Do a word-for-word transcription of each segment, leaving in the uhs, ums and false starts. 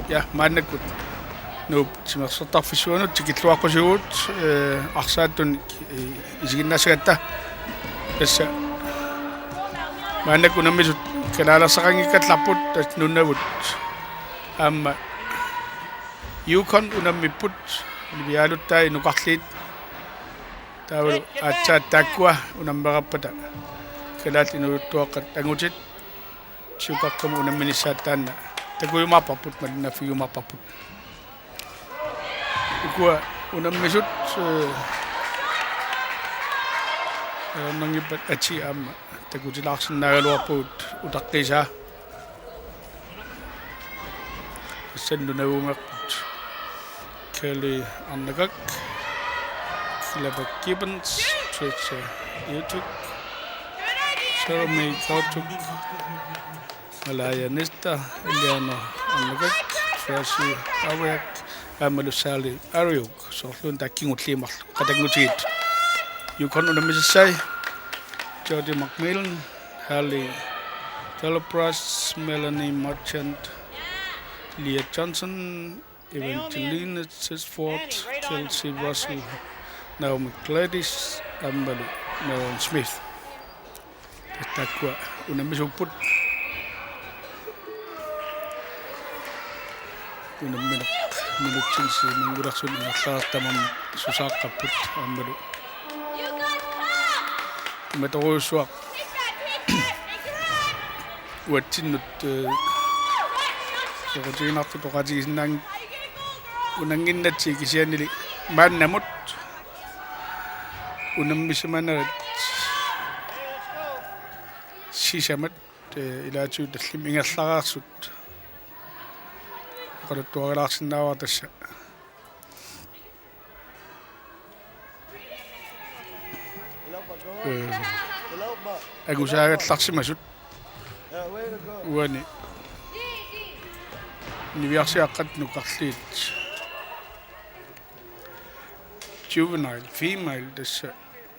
Ja, maannakkut Nuup timersortarfissuanut tikilluaqqusivugut, eh, arsaattunik, eh, isiginnaassagatta. Tassa maannakkut unammisut kalaalersaqanngikkallarput, tassa nunavut aamma Yukon unammipput, niviaaluttai nukarliit. Taavalu aatsaat taakkua unammeqarpata kalaallit inuusuttuaqqat angutit Tjukoqqamut unamminissaat taanna takujumaarparput, malinnaaffigijumaarparput. Ukua unammisut, eh, ajornanngippat atii aamma takutilaarsinnaagaluarpugut utaqqiisaa. Tassani nunavuunngorput Kelly Arnakak, Clever Gibbons, Trisha Iutuk, Sarah May Kautuk, Malaya Nista, Eliana Arnakak, Tracy Aweak, aammalu Sally Ariuk, soorluuna taakku kingulliit marluk qatanngutigit. Yukon unammisassai, Jody McMillan, Harley Delapras, Melanie Marchant, Leah Johnson, Evangelina Sisford, Kelsey Russell, Naomi Gladys, aammalu Meron Smith. Tassa taakkua unammisuupput. Unammineq minutsini sisamanngularsuni ingerlareersoq tamarmik susaaqqapput aammalu imatorujussuaq uatsinnut, eh, soqutiginartutut oqaatigisinnaaginnarpoq unannginnatsigit, kisiannili maannamut unammisimanerat sisamat, eh, ilaatigut tallimat ingerlareersut oqaluttuarilaarsinnaavara tassa. Eh, angusaagallarsimasut uani niviarsiaqqat nukarliit juvenile female tassa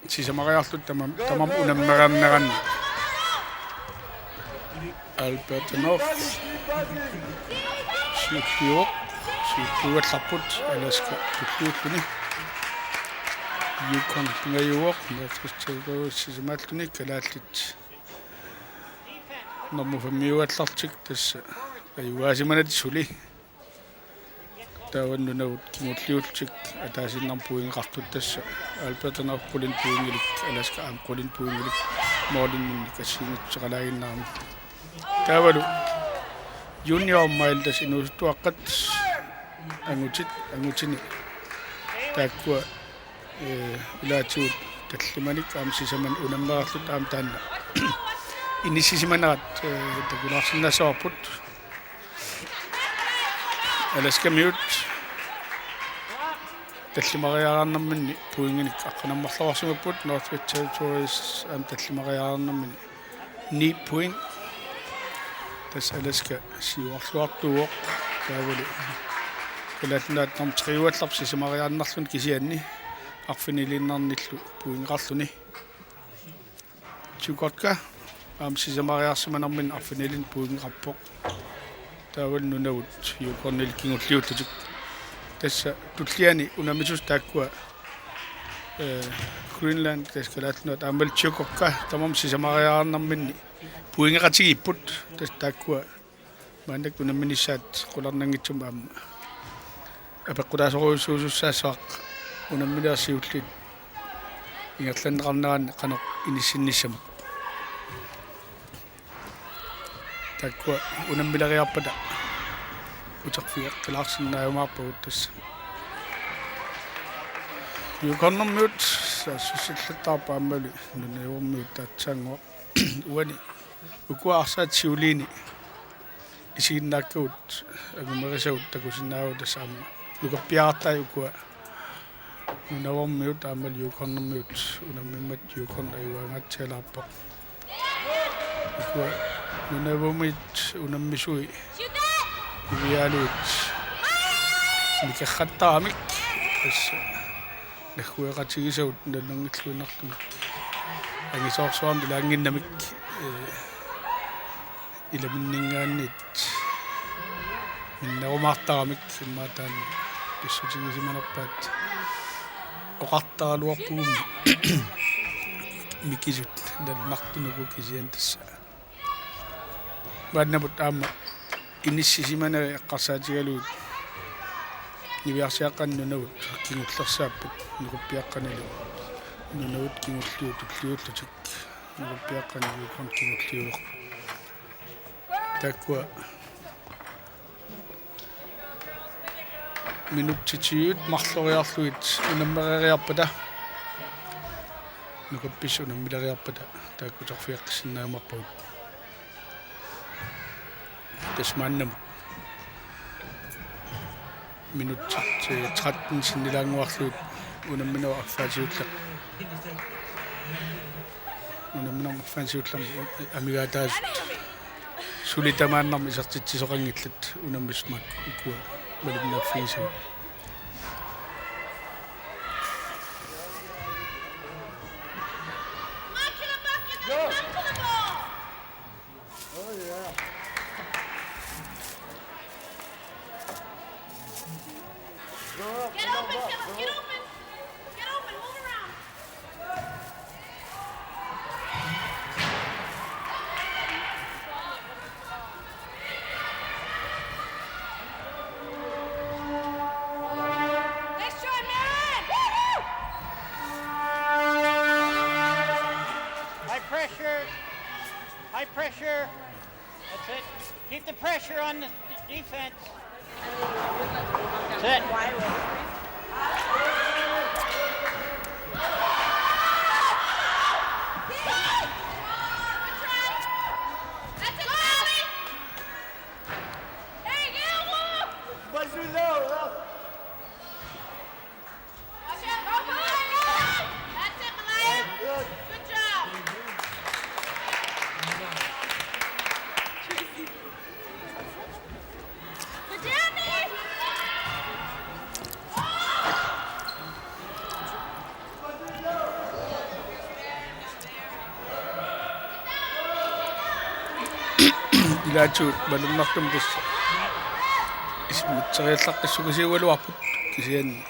sisamariarlutik tamam-, tamarmik unammereerneranni. Alberta North siulliuvoq, siulliugallarput, Alaska tulliulluni. Yukon pingajuvoq, Northwest Territories sisamaalluni, kalaallit normu femmiugallartik tassa ajugaasimanani suli. Taava nunavut kingulliullutik ataasiinnarmik pointeqartut tassa Alberta North qulinik pointilik, Alaska aamma qulinik pointilik, måliminnik assigiinngitsuseqalaaginnarami. Taavalu junior male tassa inuusuttuaqqat angutit, angutini taakkua, eh, ilaatigut tallimanik aamma sisamanik unammereerlutik aamma taanna inissisimanerat, eh, takulaarsinnaassavarput. Alaskamiut tallimariaraarnerminni pointinik aqqaneq-marloqarsimapput, Northwest Territories aamma tallimariaraarnermini ni point. Tassa Alaska siuarluartuuvoq, taavalu Kalaallit Nunaat nummer tre-ugallarpoq sisamariaannarluni kisianni arfiniliinnarnillu pointeqarluni. Chukotka aamma sisamariarsimanermini arfinilimmik pointeqarpoq. Taavalu nunavut Yukonillu kingulliullutik. Tassa tulliani unammisussat taakkua, eh, Greenland, tassa Kalaallit Nunaat aammalu Chukotka tamarmik sisamariaraarnerminni pointeqatigiipput. Tassa taakkua maannakkut unamminissaat qularnanngitsumik aamma apeqqutaasorujussuusussaassavara unamminerit siulliit ingerlanneqarneranni qanoq inissinnissamut. Taakkua unammileriarpata uterfigeqqilaarsinnaajumaarpagut tassa. Yukonermiut saassussillattaarput aammalu nunavummiut taassaannguaq. Uani ukua arsaat siuliini isiginnaakkagut angumerisagut takusinnaavugut tassa aamma nukappiarartai ukua Nunavummiut aammalu Yukonermiut unammimmat Yukon ajugaangaatsialaarpoq. Ukua Nunavummiit unammisui iviaaluit mikerrattaramik tassa naggueqatigisagut nalunanngilluinnartumik angisoorsuarnik ilaannginnamik, ee, ilaminninngaanniit minnerumaartaramik immaqa taanna pissutigisimanerpaat oqartaraluarpugummi mikisut nalunartunuku kisianni tassa maannamut aamma inissisimaneri eqqarsaatigalugit niviarsiaqqanik nunavut kingullersaapput nukappiaqqanilu nunavut kingulliuut tulliullutik nukappiaqqanik Yukon kingulliuvoq. Taakkua minutsit tyvet marloriarlugit unammereeriarpata nukappissat unammileriarpata taakku torfiaqqissinnaammarpagut. Tassa maannamut minutsit, eh, tretten sinnilaannguarlugit unamminerup affaatiulleq. Unamminermi affaatiullermi amigaataasut suli tamaannarmik isertitsisoqanngillat unammisut makkua malinnaaffigisagut. Get open, Philip, get open. Get open, move around. Nice try, Marin. Woo-hoo! High pressure. High pressure. That's it. Keep the pressure on the d-, defense. That's it. That's it, Malaya. Good job. Good job, man. Ilaatigut malunnartumik tassa isumitseriallaqqissukasiugaluarput kisianni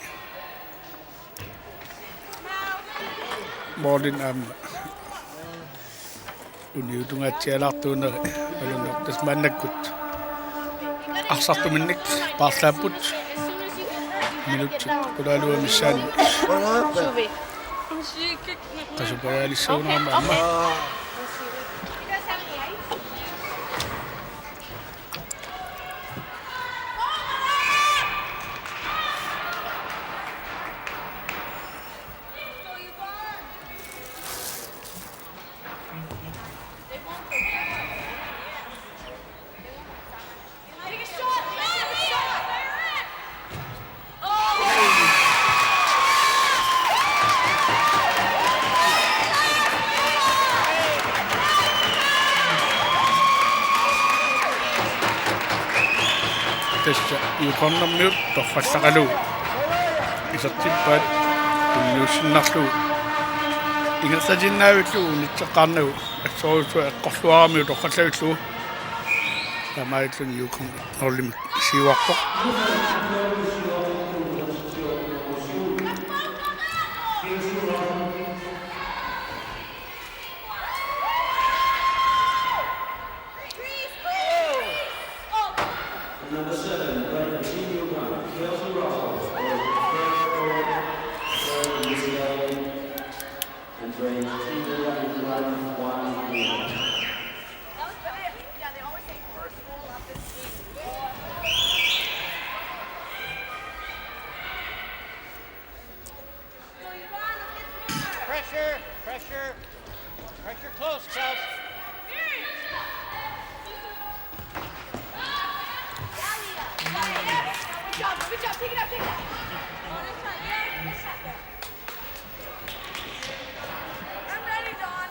Målin aamma uniutungaatsialaartuuneri malunnarpoq tassa maannakkut arsartuminnik paarlaapput minutsit qulaaluat missaanni qasupajaalissagunarami aamma. Tassa Yukonermiut torrallaqalugu isertippaat tunniussinnarlugu ingerlatiinnarlugu unitseqqaarnagu assorujussuaq eqqorluaramiuk torrallavillugu. Taamaalilluni Yukon nullimik siuarpoq. Number seven, Brandon T. Newcomb, Kelsey Russell, Fred Ford, Fred Lee Elliott, and Brandon T. Newcomb, Juan Newcomb. That was good. Yeah, they always say first goal of this game. Pick it up, pick it up. Oh, nice try. Yeah, nice try. I'm ready, John.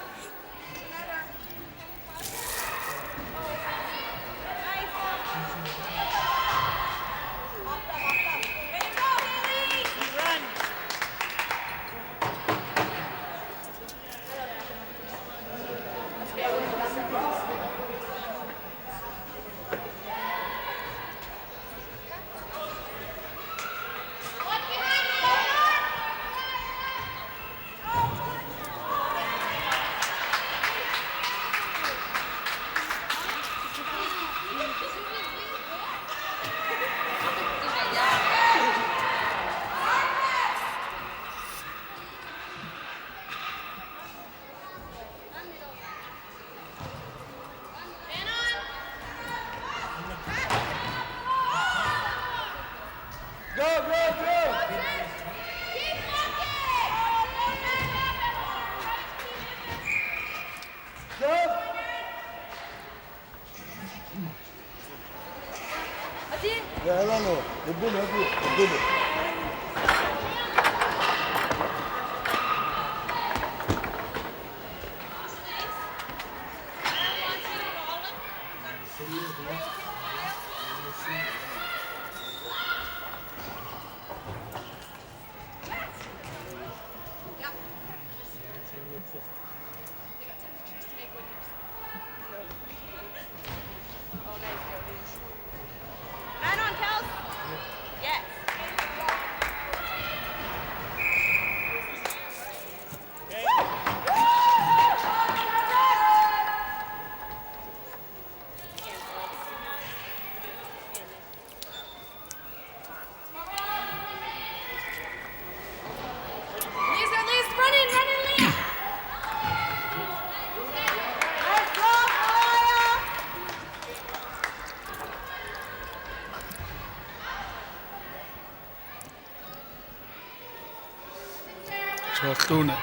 Soorluuna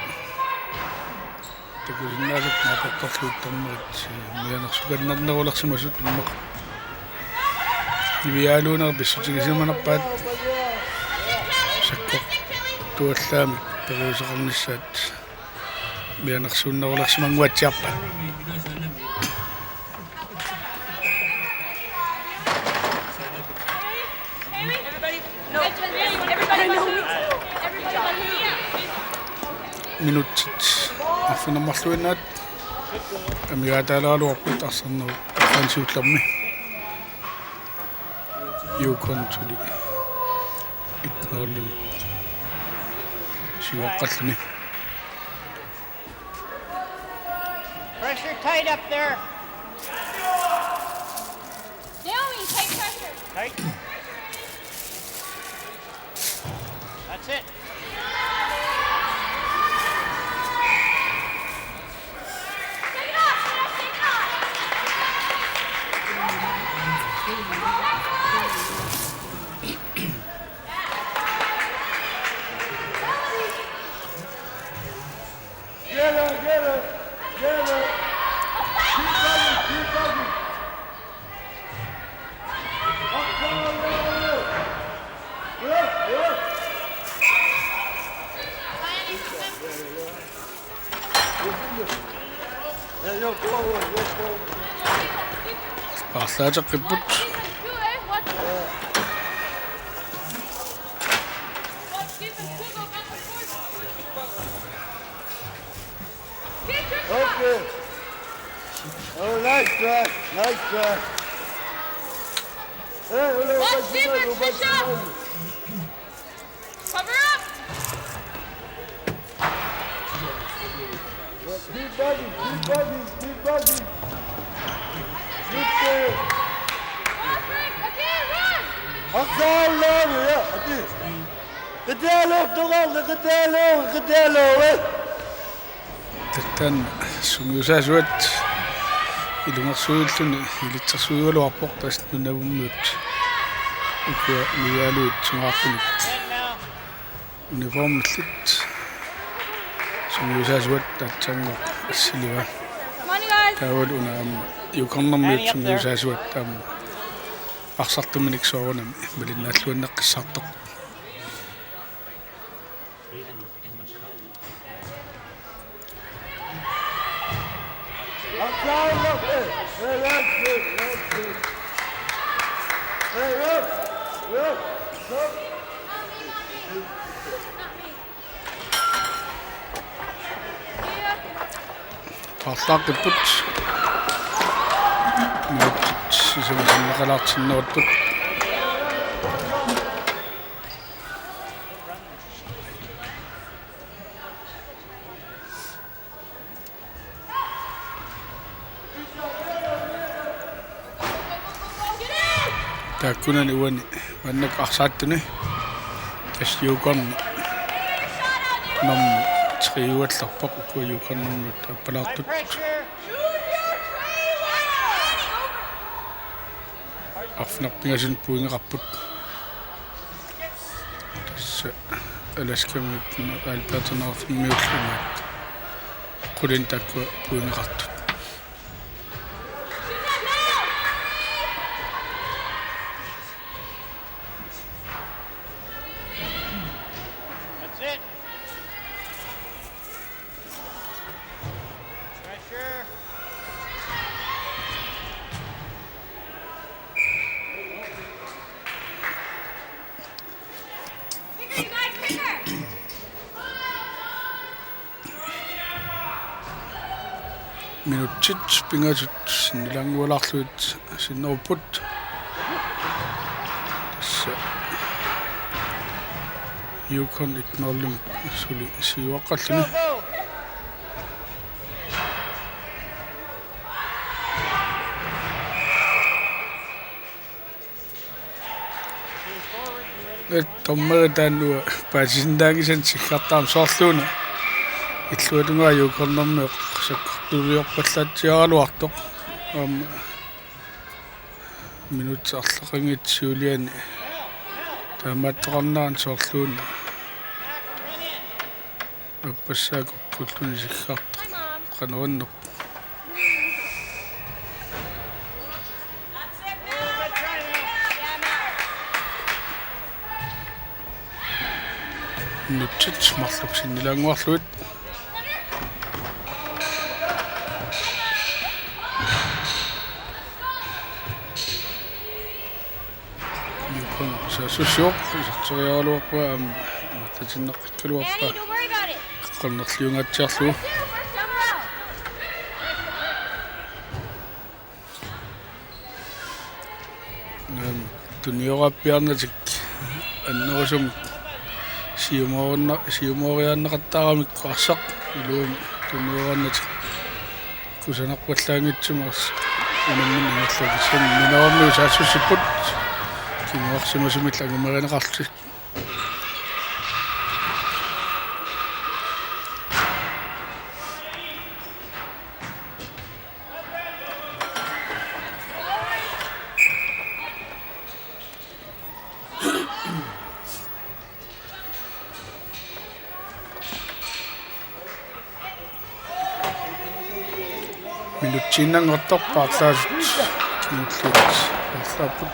takusinnaasatta naapertorluuttormat mianersukannernerulersimasut immaqa niviaaluunerit pissutigisimanerpaat sakkortuallaamik periuseqarnissaat mianersuunnerulersimannguatsiarpaat. Minutsit arfineq-marluinnaat amigaataaleraluarput arsarnerup arfineq-marlunnermi. Yukon suli et nul siuaqqalluni. Pressure tight up there. Naomi, take pressure. Tight. That's it. Take it off, Sarah, take it off. Get her, get her, get her. Keep bugging, keep bugging. Up, come on, come on, come on. Good, good. Yeah, yo, go on, yo, go on. Paarlaateqqipput. Okay. Oh, nice try. Nice try. Hey, ole, watch defense, Fisher. Cover up. Keep bugging, keep bugging, keep bugging. Keep there. Patrick, again, run. Aqsaallaavi, ja, ati. Qitialuortoqarli, qitialuor, qitialuor, eh. Taanna sungiusaasuat ilungersuisulluni ilitsersuigaluarpoq tassa Nunavummiut ukua niviaaluit sungaartunut. Uniformillit sungiusaasuat taasanngoq assiliva. Come on, you guys. Taavalu una aamma Yukonnermiut sungiusaasuat aamma. arsartuminik soorunami malinnaalluinnaqqissaartoq. Paarlaaqqipput. Minutsit sisamat sinneqalaartinnerupput. Taakkunani uani maannakkut arsaattuni. Tassa Yukon nummer tre-uallerpoq, ukua Yukon nummer appalaartut. Arfineq-pingasunut pointeqarput. Tassa Alaskamiut Alberta Northimiullu qulinik taakkua pointeqartut. That's it. Pressure. Minutsit pingasut sinnilaanngualaarlugit sinnerupput. Tassa Yukon et nul suli siuaqqalluni. Dommeri taanna paasisinnaanngisannik siggartarami soorluuna illuatungaa Yukon-ermiut sakkortuliorpallaatsiaraluartoq. Aamma minutsit arlaqanngitsut siuliani taamaattoqarnerani soorluuna appassaa kukkulluni siggartoq qanoq innerpoq. Minutsit marluk sinnilaannguarlugit. Yukon saassussivoq, iserteriaraluarpaa aamma isertinneqqikkaluarpaa. Annie, don't worry about it. Eqqornerliungaatsiarlugu. Right there, first overall. Naamik, tuniorappiarnatik annerusumik siumoorna-, siumooriaannaqattaaramikku arsaq iluamik tunioraannatik kusanarpallaanngitsumik arsaq unammineq ingerlakissanik Minnerunngooq saassussipput kinguarsimasumillu angumerineqarlutik. Minutsiinnanngortoq paarlaasut kingulliit paarlaapput.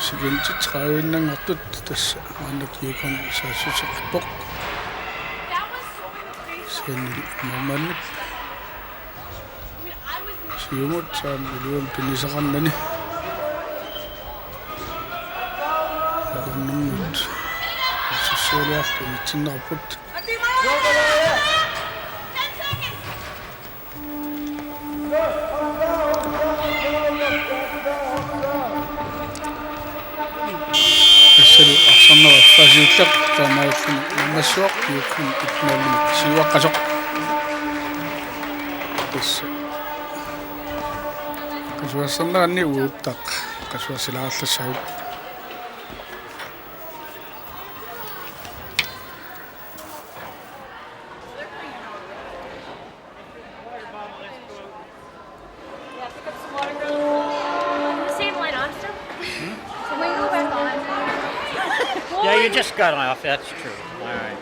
Sekundit tredive-nnanngortut tassa maannakkut Yukon saassuseqarpoq. Sandili Normann. Siumut aamma iluamik pinisaqarnani. Yukonnermiut. Saassussialiarlutik unitsinneqarput. Tassalu arsarneq ersarissuaq taamaalilluni naammassivoq Yukon et nul siuaqqasoq. Tassa Qasuersaarnerani uattaq qasuersilaarlassagut. Yeah, pick up some water. Is the same light on still? Can we go back on? Yeah, you just got off. That's true. All right.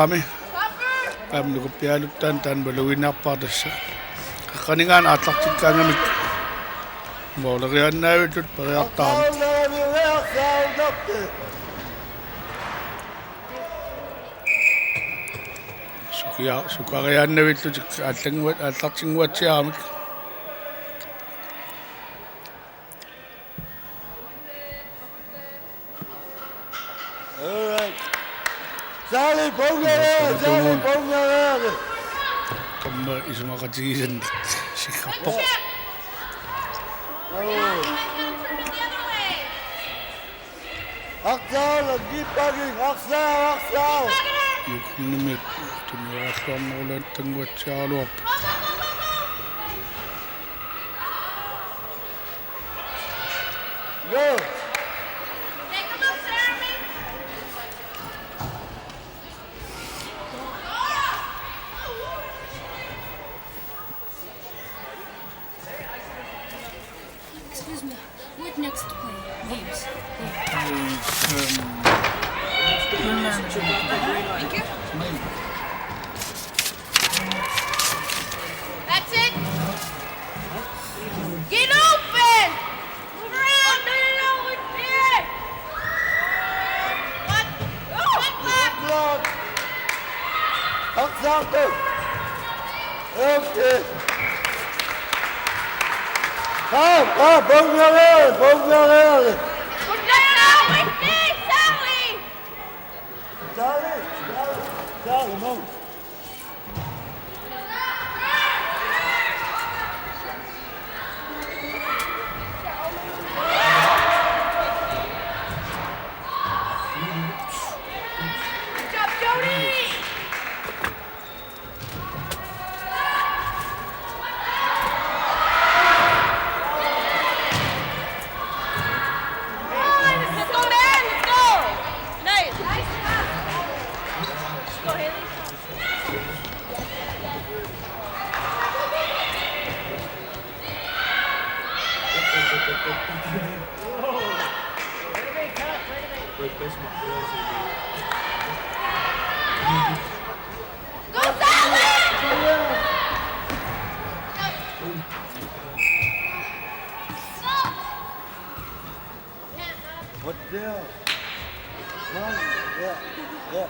Aami. Aamma nukappiarluttaaq taanna malugiinnarpara tassa. Qaqqaninngaanniit aallartikkaangamik. Mooleriaannaavillutik periartaramik. Sukia-, sukariaannavillutik aallannguat-, aallartinnguatsiaramik. All right. Sali, punngere, Sali, punngere. Kamma isumaqatigiisannit sikkarpoq. Arsaq, keep bugging, arsaq, arsaq. Jukunnimi tunioralluarnerulaannguatsiaraluarput. Go. Excuse me, what next to play? Games. That's it. Get open. Move around. No, no, no, we're here. One, one lap. Arsaq. Okay. Kom, kom, punngere, punngere. Sali, Sali, Sali, move. What the hell? Run. Yeah. Yeah.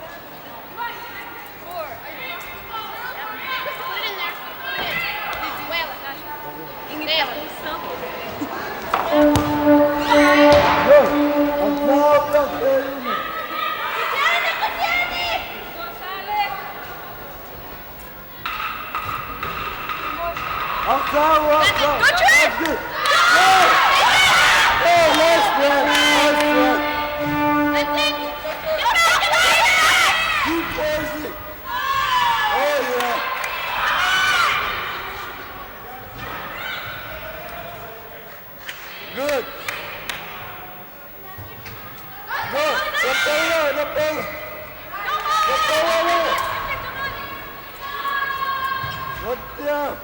Good. Good. Good. Good.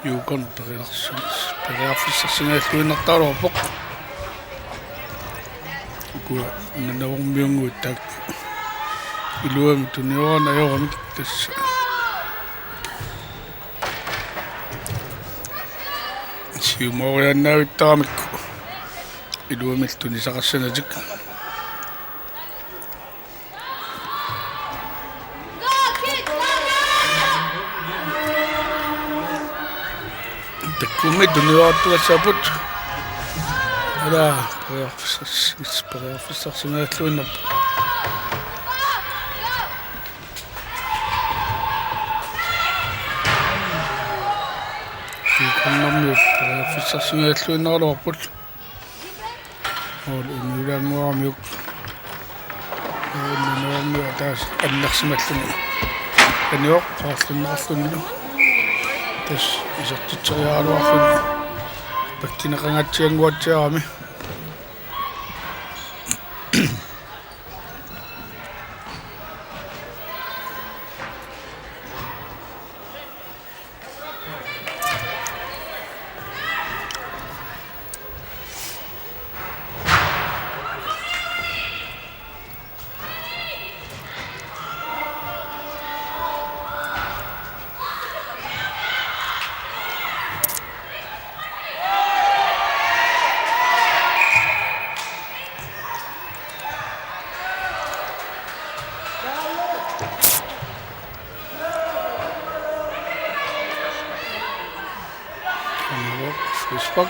Juukon periarfis-, periarfissarsingajalluinnartaraluarpoq. Ukua Nunavummiunnguit taakku iluamik tuniorarneq ajoramik tassa. Siumoriaannaavittaramikku iluamik tunisaqassanatik. Takkummi tuniorartugassaapput. Ala, periarfissars-, periarfissarsingajalluinnarpoq. Juukornarmiut periarfissarsingajalluinnaraluarput. Mål Inuilaannguarmiuk. Inuilaannguarmiuk ataaseq annersimalluni. Anioq paarlunneqarlunilu. Tassa isertitseriaraluarluni. Pakkineqangaatsiannguatsiarami. Frispark.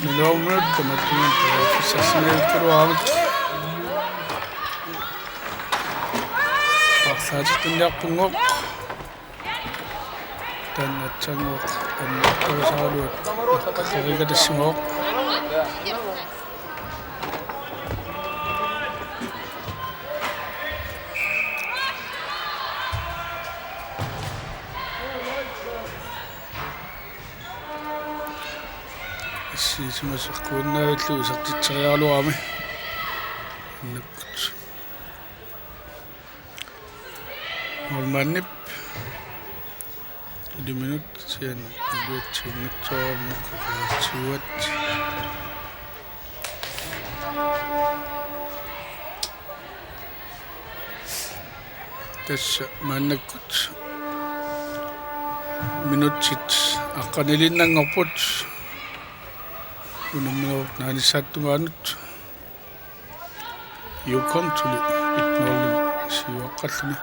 Nunavummiut tamatuma periarfissarsingajalluarmata. Paarlaateqqinngiarpunngooq. Taanna aatsaannguaq annertusaraluat eqqarsaatigigassagooq. Assiisimasut eqquinnaavillugu isertitseriaraluarami. Annakkut. Målmandip iliminut sian uliatsinngitsoorami kukaatsuat. Tassa maannakkut minutsit aqqaniliinnanngorput. Unamminerup naanissaattumaanut. Yukon tuli et nul siuaqqalluni.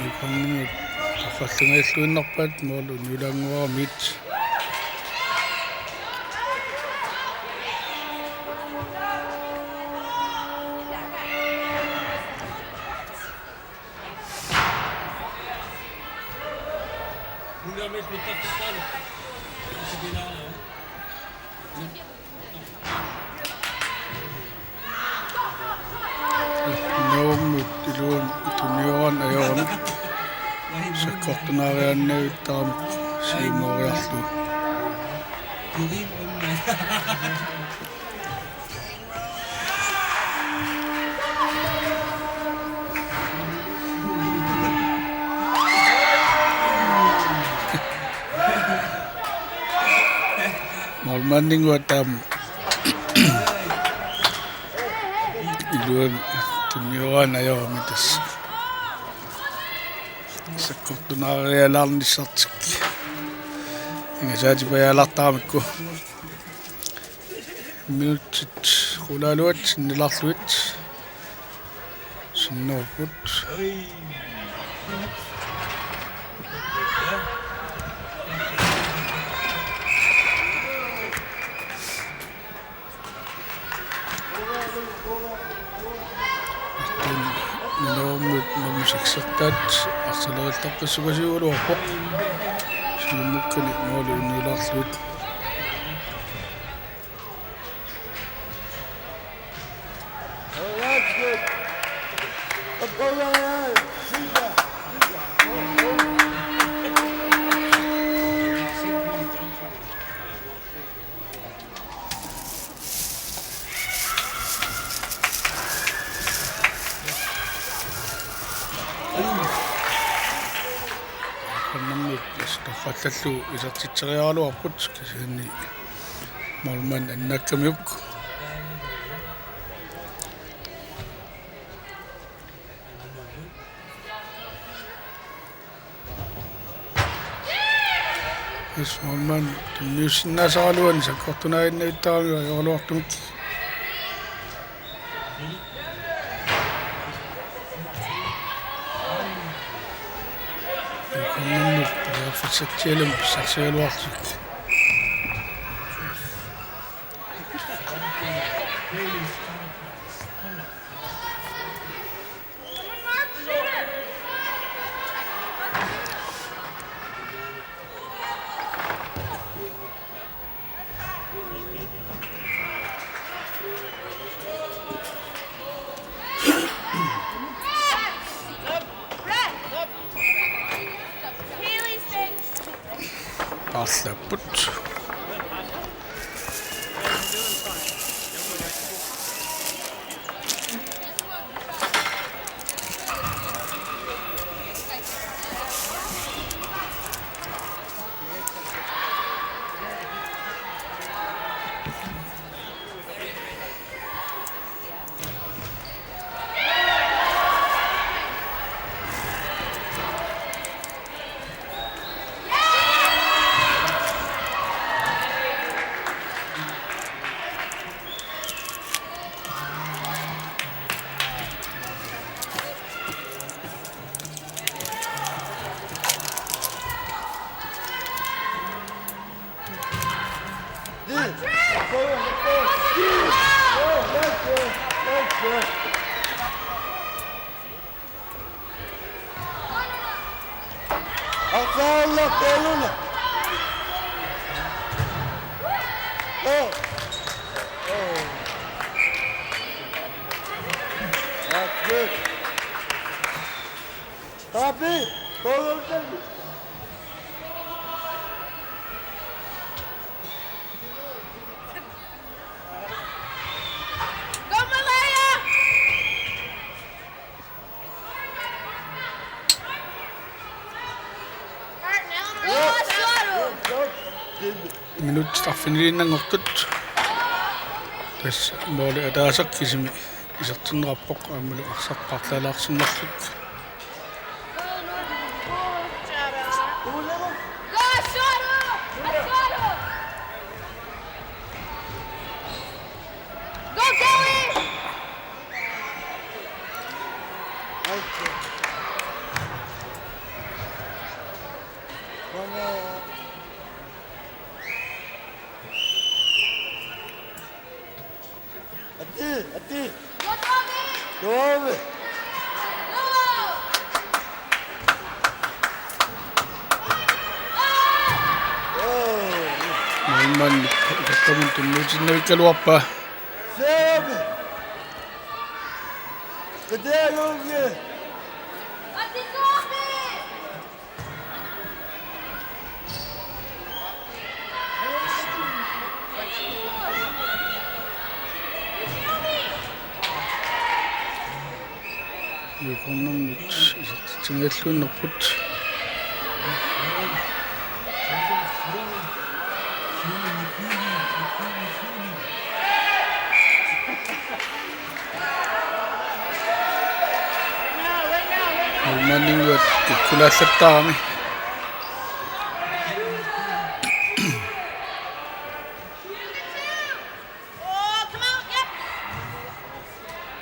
Yukonimut aqqallungajalluinnarpaat mål uniulaannguaramit. Nuummut iluamik tunniuaannarami. Sakkortunaariaannavittarami siumoriarlugu. Målmandinnguaq taama iluamik tunniuaannarami tassa. Sakkortunaarialaarnissartik. Ingasaatipajaalaartaramikku. Minutsit qulaaluat sinnilaarlugit. Sinnerput. Minnerunngitsumik nummer seksertaat arsalerillaqqissukasiugaluarpoq. Siumukkani måli uniulaarlugit. Qannermik istoqqallallu isertitseriaraluarput kisianni målmand annaakkamiuk. Yes, målmand tunniussinnaasaraluani sakkortunaaginnavittarami ajoraluartumik. Yukonimut periarfissatsialumi pissarsigaluarlutik. Paarlaapput. That's good. Happy. Go, go, go. Go, Malaya! Carton, Straffiniinnanngortut. Tassa måli ataaseq kisimi isertinneqarpoq aammalu arsaq paarlaalaarsinnarlugu. Go, Joey! Ati, ati. Go, Tommy! Tommy! Go! Målmand, Tommy tunniutinnavikkaluarpaa. Seven! Kataluungi! Ati, Tommy! Jukunnarmit isertitsinialluinnarput. Målmandinnguaq kikkulaallattaarami. Oh, come on, yep.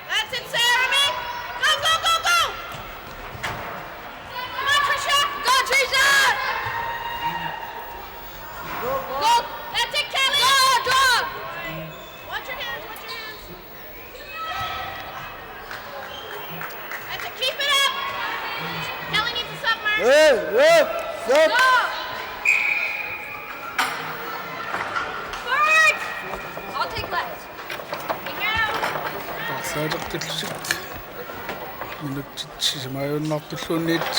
That's it, Jeremy. Go, go, go, go. Come on, Trisha. Go, Trisha. Go. That's it, Kelly. Go, go. Watch your hands, watch your hands. That's it. Keep it up. Kelly needs a sub, Mark. Hey, hey, sub. Go. Forward. I'll take left. Hang out. Paarlaaleqqillutik. Minutsit sisamaajunnaartulluunniit.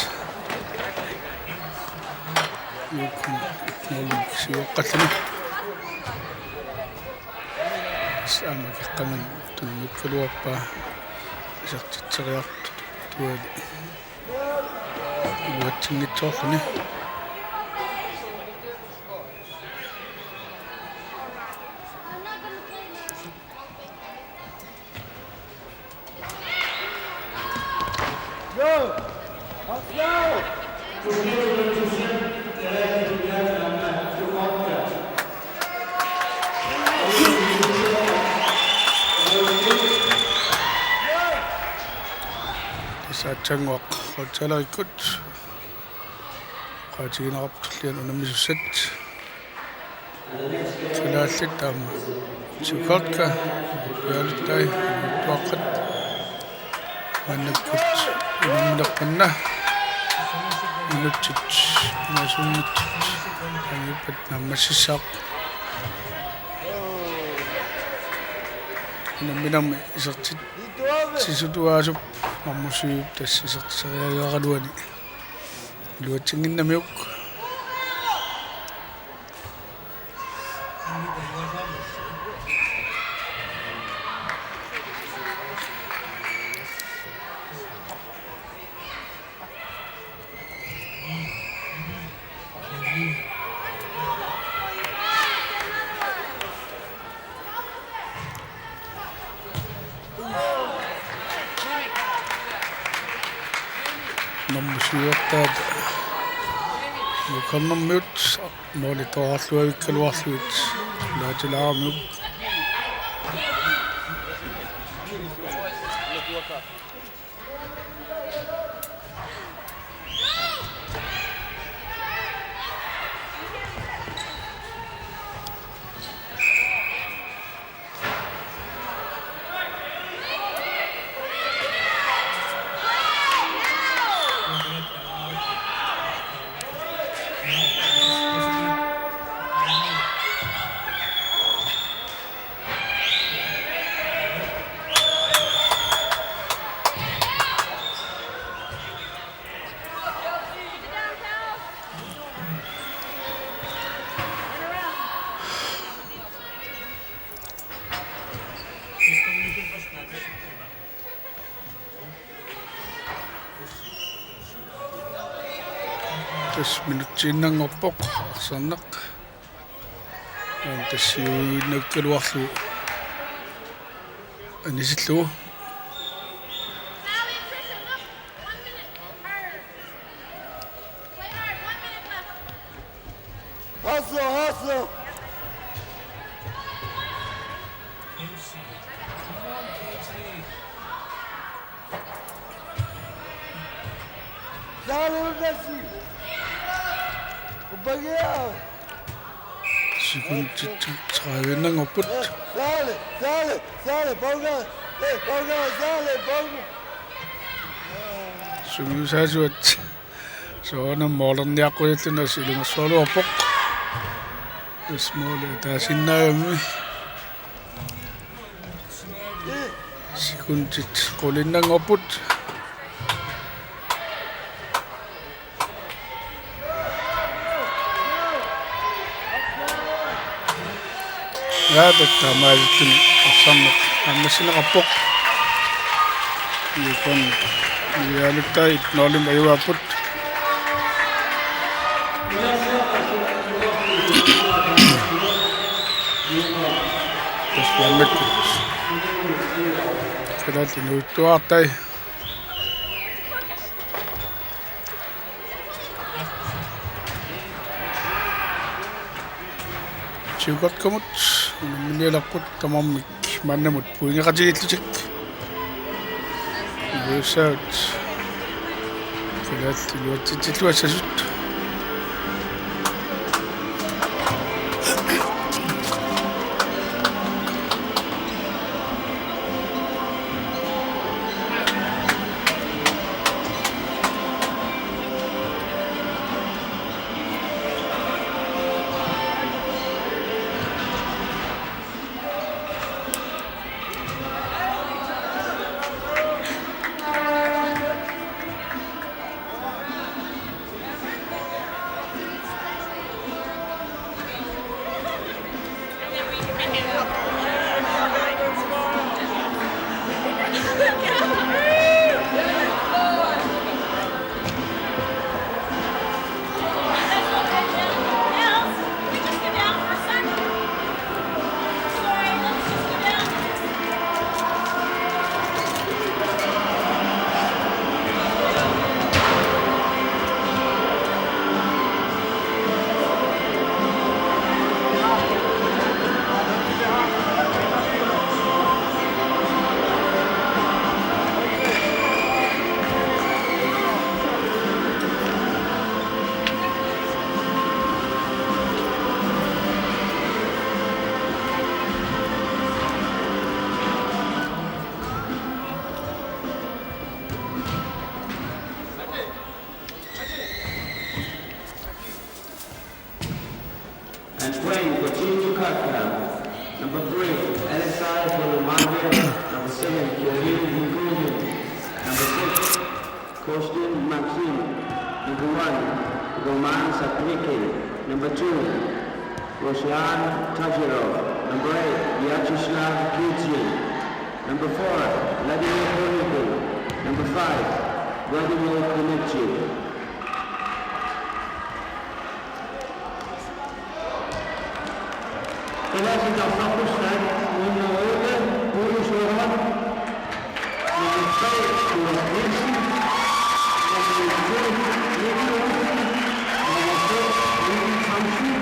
Jukunnarmik siuaqqalluni. Tassa aamma Kiqqamani tunniukkaluarpaa isertitseriartuani iluatsinngitsoorluni. Tassa aatsaannguaq qutsalakkut. Qaatigineqarpoq tulliani unammisussat. Kalaallit aamma Tsukotka, Pialittai, Tuaqqat. Maannakkut unamminerput una. Minutsit pingasunngitsut. Angippat naammassissaaq. Unamminermi isertitsisutuaasup nummer syv tassa isertitseriaraluani. Iluatsinnginnamiuk. Nummer syv-ttaata Jukunnarmiut måli toorarluavikkaluarlugit laatilaaramiuk. Tassa minutsiinnanngorpoq arsaanneq. Aamma tassa siuinnakkaluarlugu anisillugu. Hustle, hustle. Sale, Udasi. Ubagia. Sekundit tredive-nngorput. Sale, sale, sale, pauga. Eh, pauga, sale, pauga. Sungiusaasuat. Soorunami målerniaqqujalluni ilungersualuarpoq. Tassa måli ataasinnaagami. Sekundit qulinngorput. Ja, taamaattumik arsarneq ammassinneqarpoq. Ikun iaaluttai et nul-imik ajugaapput. Tassa maannakkut kalaallit nuuttuartai. Siukarkamut unammineqarput tamarmik maannamut pointeqatigiillutik. Nuussaat. Kalaallit iluatsitsilluassasut. And playing for Team Jakarta, number three, Alexei Volumage, number seven, Kirill Nikoudin, number six, Kostin Maxim, number one, Roman Saprikhin, number two, Roshan Tagirov, number eight, Vyacheslav Kutin, number four, Vladimir Kornikov, number five, Vladimir Klimchik. Kalaallit arsartussat, nummer otte, Ole Søren. Nummer tre, Thomas Nielsen. Nummer to, Mikkel Olsen. Nummer fem, Mikkel Thamsen.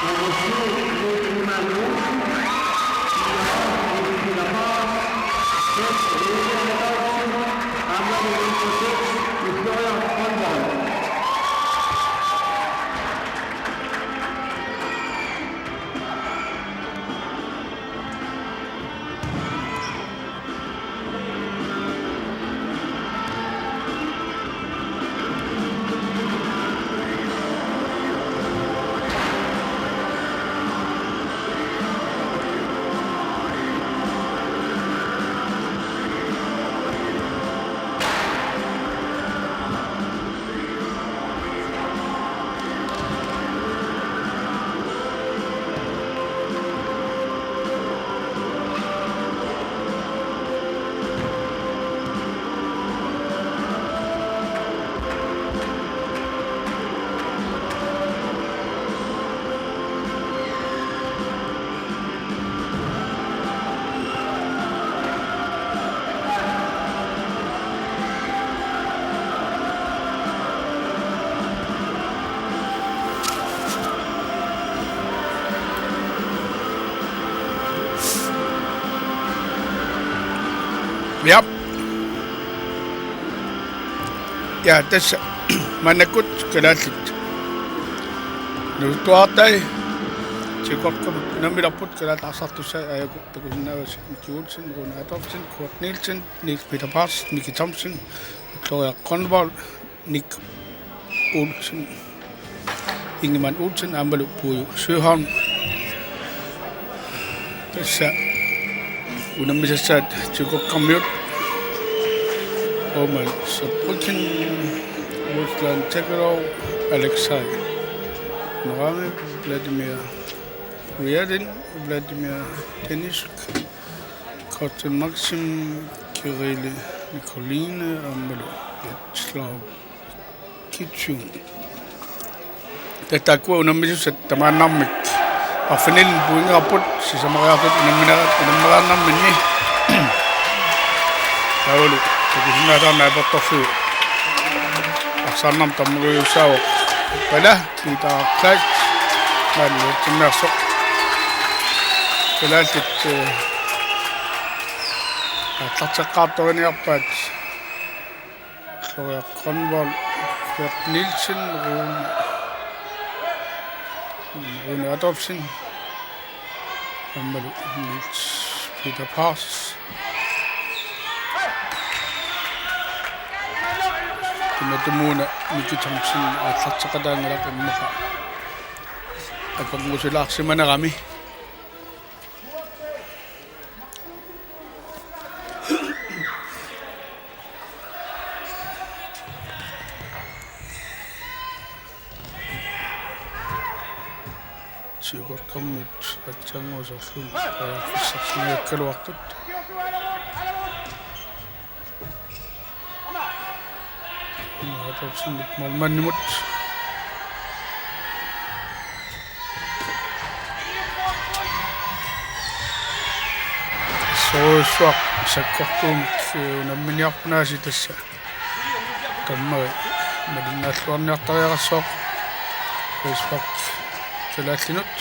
Nummer syv, Mikkel Mann Olsen. Fire, Mikkel Peter Bauer. Seks, Ole Adolfsen. Nummer seks, Victoria Grønvold. Ja. Ja, tassa maannakkut kalaallit nuuttuartai tikorkamut unammilerput, kalaallit arsartussai aajuku takusinnaavasi Miki Olsen, Rune Adolfsen, Kurt Nielsen, Niels Peter Paas, Miki Thomsen, Gloria Grønvold, Nick Olsen, Ingemann Olsen aammalu Pujo Søholm. Tassa unammisassaat tikorkammiut: Roman Sabrykhin, Ruslan Tekerov, Alexei Norami, Vladimir Ryadin, Vladimir Denisk, Kotsen Maxim, Kirill Nikoline aammalu Vyacheslav Kitjun. Tassa taakkua unammisussat tamaannarmik arfinillit pointeqarput, sisamariartut unamminera-, unammeraannarminni. Taavalu takusinnaasarneq aportorlugu arsaarnermut tammukujussaavoq. Pala Peter Kleist maani nuutsinnaassoq. Kalaallit, eh, aallarteqqaartoriniarpaat. Gloria Grønvold, Kurt Nielsen, Rune, Rune Adolfsen aammalu Niels Peter Paas. Tamatumuuna Miki Thomsen aallarteqataanngilaq immaqa akornusulaarsimanerami. Tikorkammiut aatsaannguaq soorlumi periarfissarsiorikkaluartut. Rune Adolfsenip målmandimut. Soorujussuaq sakkortuumik, eh, unamminiarput aasiit tassa. Tammari malinnaalluarniartariaqassaaq. Frispark kalaallinut.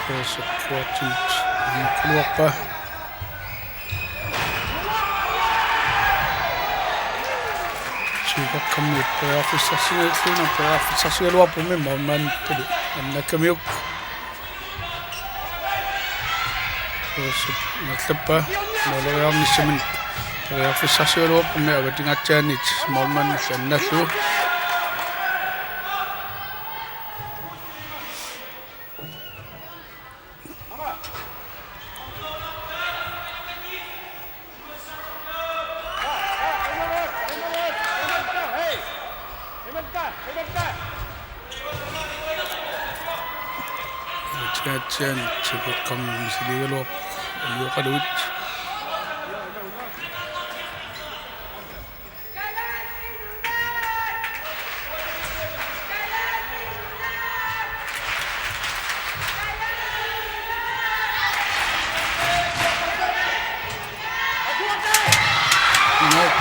Tassa Kuatimit immikuluarpaa. Tikorkammiut periarfissarsiorluinnarput, periarfissarsiorluarpummi målmandilu annakkamiuk. Tassa ingerlappaa måleriarnissaminut periarfissarsiorluarpummi, avatangiatsiaanit målmandillu annaallugu. Avatangiatsiaanit tikorkammiut misiliigaluarput unioqaluit.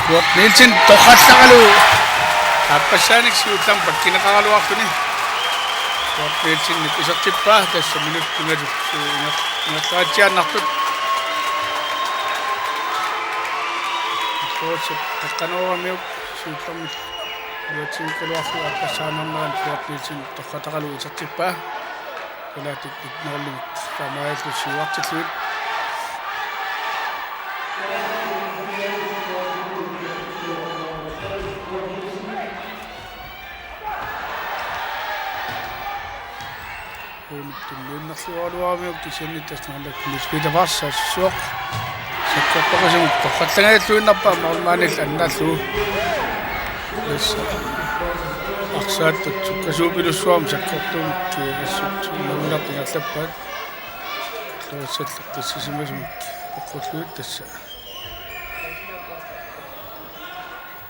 Kurt Nielsen torrallaralugu aappassaanik siullermik pakkineqaraluarluni. Kurt Nielsenip isertippaa, tassa minutsit pingasut inger-, ingerlaritsiaannartut. Tassa qeqqanooramiuk siullermik iluatsinngikkaluarlugu aappassaanerani Kurt Nielsen torrataralugu isertippaa. Kalaallit et nul-imik taamaalillutik siuartillugit. Uunut tunniunnerluaraluaramiuk kisianni tassa naannakkut Niels Peter Paas saassussivoq. Sakkortoqisumik torrallangajulluinnarpaa målmandillu annaallugu. Tassa arsaattut sukkasuupilussuarmik sakkortuumik assut unamminartut ingerlappaat. Tassa allaqqissisimasumik Oqqullugit tassa.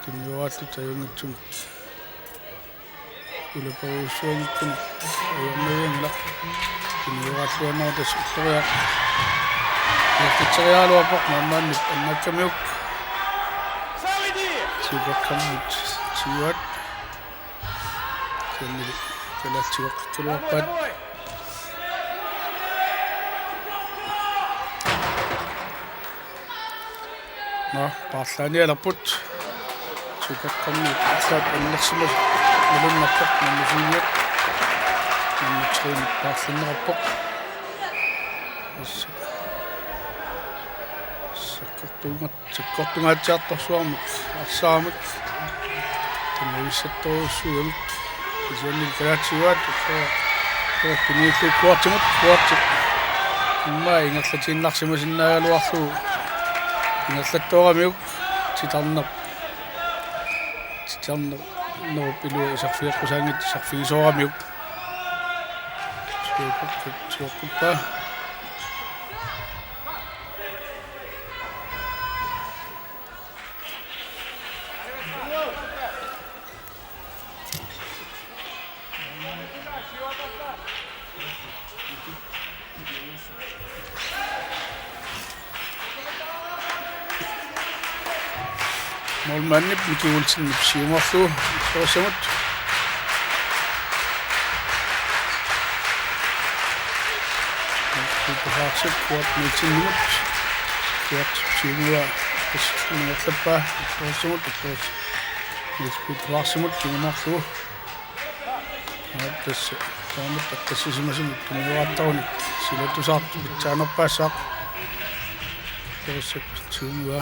Tunniuaalluni ajunngitsumik. Ulapajussuanngikkunik ajornavianngilaq. Tunniuaalluni tassa ulloriaq. Isertitseriaraluarpoq maannaannit annakkamiuk. Siukaqqammiut siuaat. Kennedy kalaallit siuaqqikkaluarpaat. Nå, paarlaanialerput. Siukaqqammiut allaat annersimasut malunnarpoq, nummer fire. Nummer tre paarlanneqarpoq. Assa. Sakkortuungat Sakkortungaatsiartorsuarmik arsaamik. Tunniussattorujussuugamik. Kisianni kalaallit siuaat. Kuartimut, kuartimut. Immaqa ingerlatiinnarsimasinnaagaluarlugu. Ingerlattooramiuk titarneq. Titarneq. Nerup ilua iserfigeqqusaanngitsoq iserfigisooramiuk. Siuaqqippa. Målmandip Miki Olsenip siumorlugu, ulloriassamut. Peter Faxe, Kuart Nielsenimut. Kuart siumua, tassa ingerlappaa, ulloriassamut, ulloriassamut. Niels Peter Faxemut siumorlugu. Tassa taamatut tassisimasumut tunniuaattaruni silatusaartoq pitsaanerpaassaaq. Tassa siumua.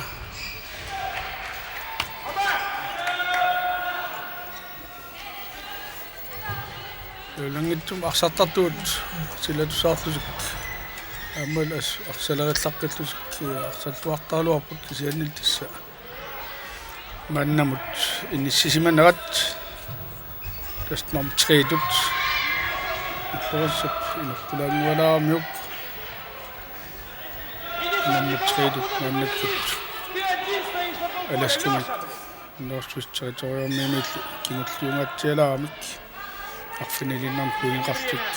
Ilanngitsumik arsartartut silatusaarlutik. Aammalu as-, arsalerillaqqillutik arsalluartaraluarput kisianni tassa. Maannamut inissisimanagit. Tassa nummer tre-tut. Ulloriassap inortulaanngualaaramiuk. Nummer tre-tut maannakkut. Alaskami. Northwest Territoriumimiillu kingulliungaatsialaaramik. Arfiniliinnarmik pointeqartut.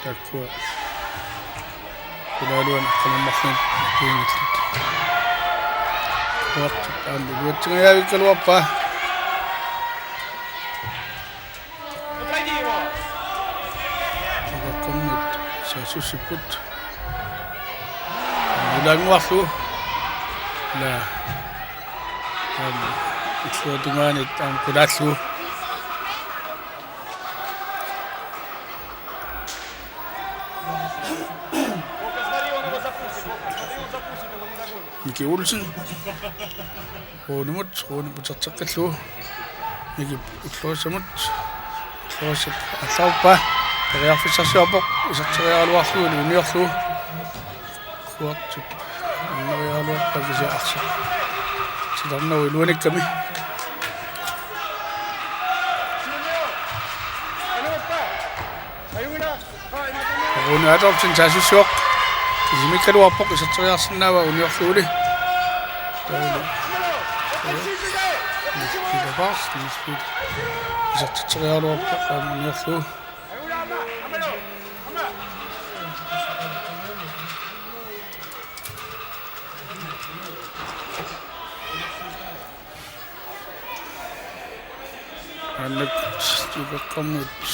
Taakkua. Kulaaluan aqqaneq-marlunut pointillit. Kuartip aamma iluatsingajavikkaluarpaa. Siukaqqammiut saassussipput. Ilaannguarlugu. Ila. Aamma illuatungaanit aamma qulaallugu. Miki Olsen. Ruunimut, Ruunimut uterteqqillugu. Miki ulloriassamut. Ulloriassap allaruppaa. Periarfissarsiorpoq. Iserteriaraluarlugu uniorlugu. Kuartip anneriaraluarpaa kisianni arsaq titarnerup iluanikkami. Rune Adolfsen saassussivoq. Kisimiikkaluarpoq iserteriarsinnaavaa uniorlugulu. Taava. Niels Peter Faxe, Niels Peter. Isertitseriaraluarpoq aamma uniorlugu. Maannakkut siukaqqammiut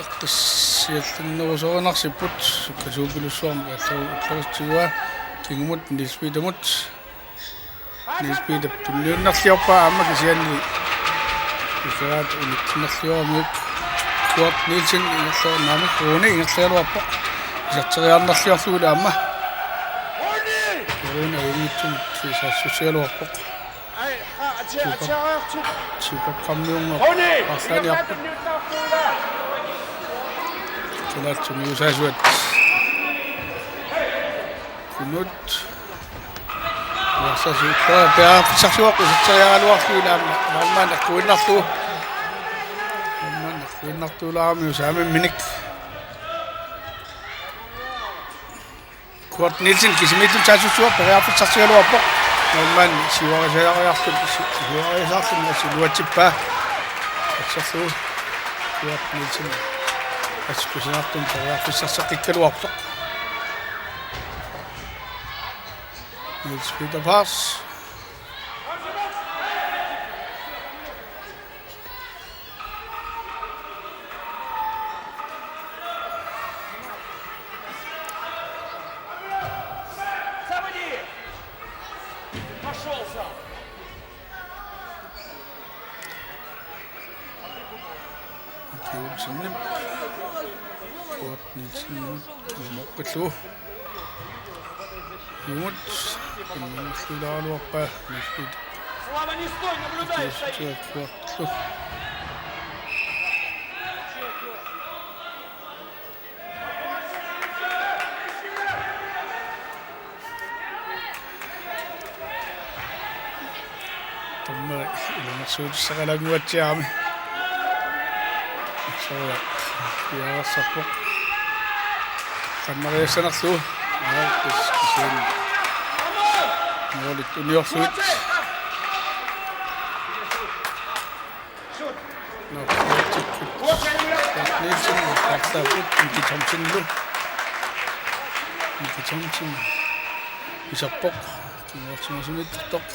eqqassiallannerusoorinarsippugut, sukkasuupilussuarmik allu-, ulloriassat tiguaa, kingumut Niels Petermut. Niels Peter tunniunnerliorpaa aamma kisianni Iseraat unitsinnerlioramiuk. Kuart Nielsen ingerlaannarami Rune ingerlagaluarpoq. Iserteriarnerliorlugulu aamma. Rune ajunngitsumik saassussigaluarpoq. Siuka-, siukaqqammiunngooq arlaaniarput. Kalaallit sungiusaasuat. Kunut. Uassasi ulloriaq periarfissarsivoq iserteriaraluarlugu ilaanni maanna eqquinnarlugu. Maanna eqquinnartuulaaramiuk saamimminik. Q Stuart Nielsen kisimiittut saassussivoq, periarfissarsigaluarpoq. Målmand siuarisariarluni, si-, siuarisaarluni assi iluatsippaa. Asserlugu Stuart Nielsen assi kusanartumik periarfissarseqqikkaluarpoq. Niels Peter Pars. Miki Olsenimit. Stuart Nielsenimut. Ilumoqqillugu. Ilumoqqillugu. Ilumoqqillugu. Слава, не стой, наблюдай, стоит. Taamani ilungersuutissaqalaannguatsiarami. Soorlu piareersarpoq. Qannariassanerlugu. Aa, kis-, kisianni. Målit uniorlugit. Nå, Nielsen, Nielsen, Miki Thomsenilu. Miki Thomsen. Iserpoq. Kinguarsimasumik toq.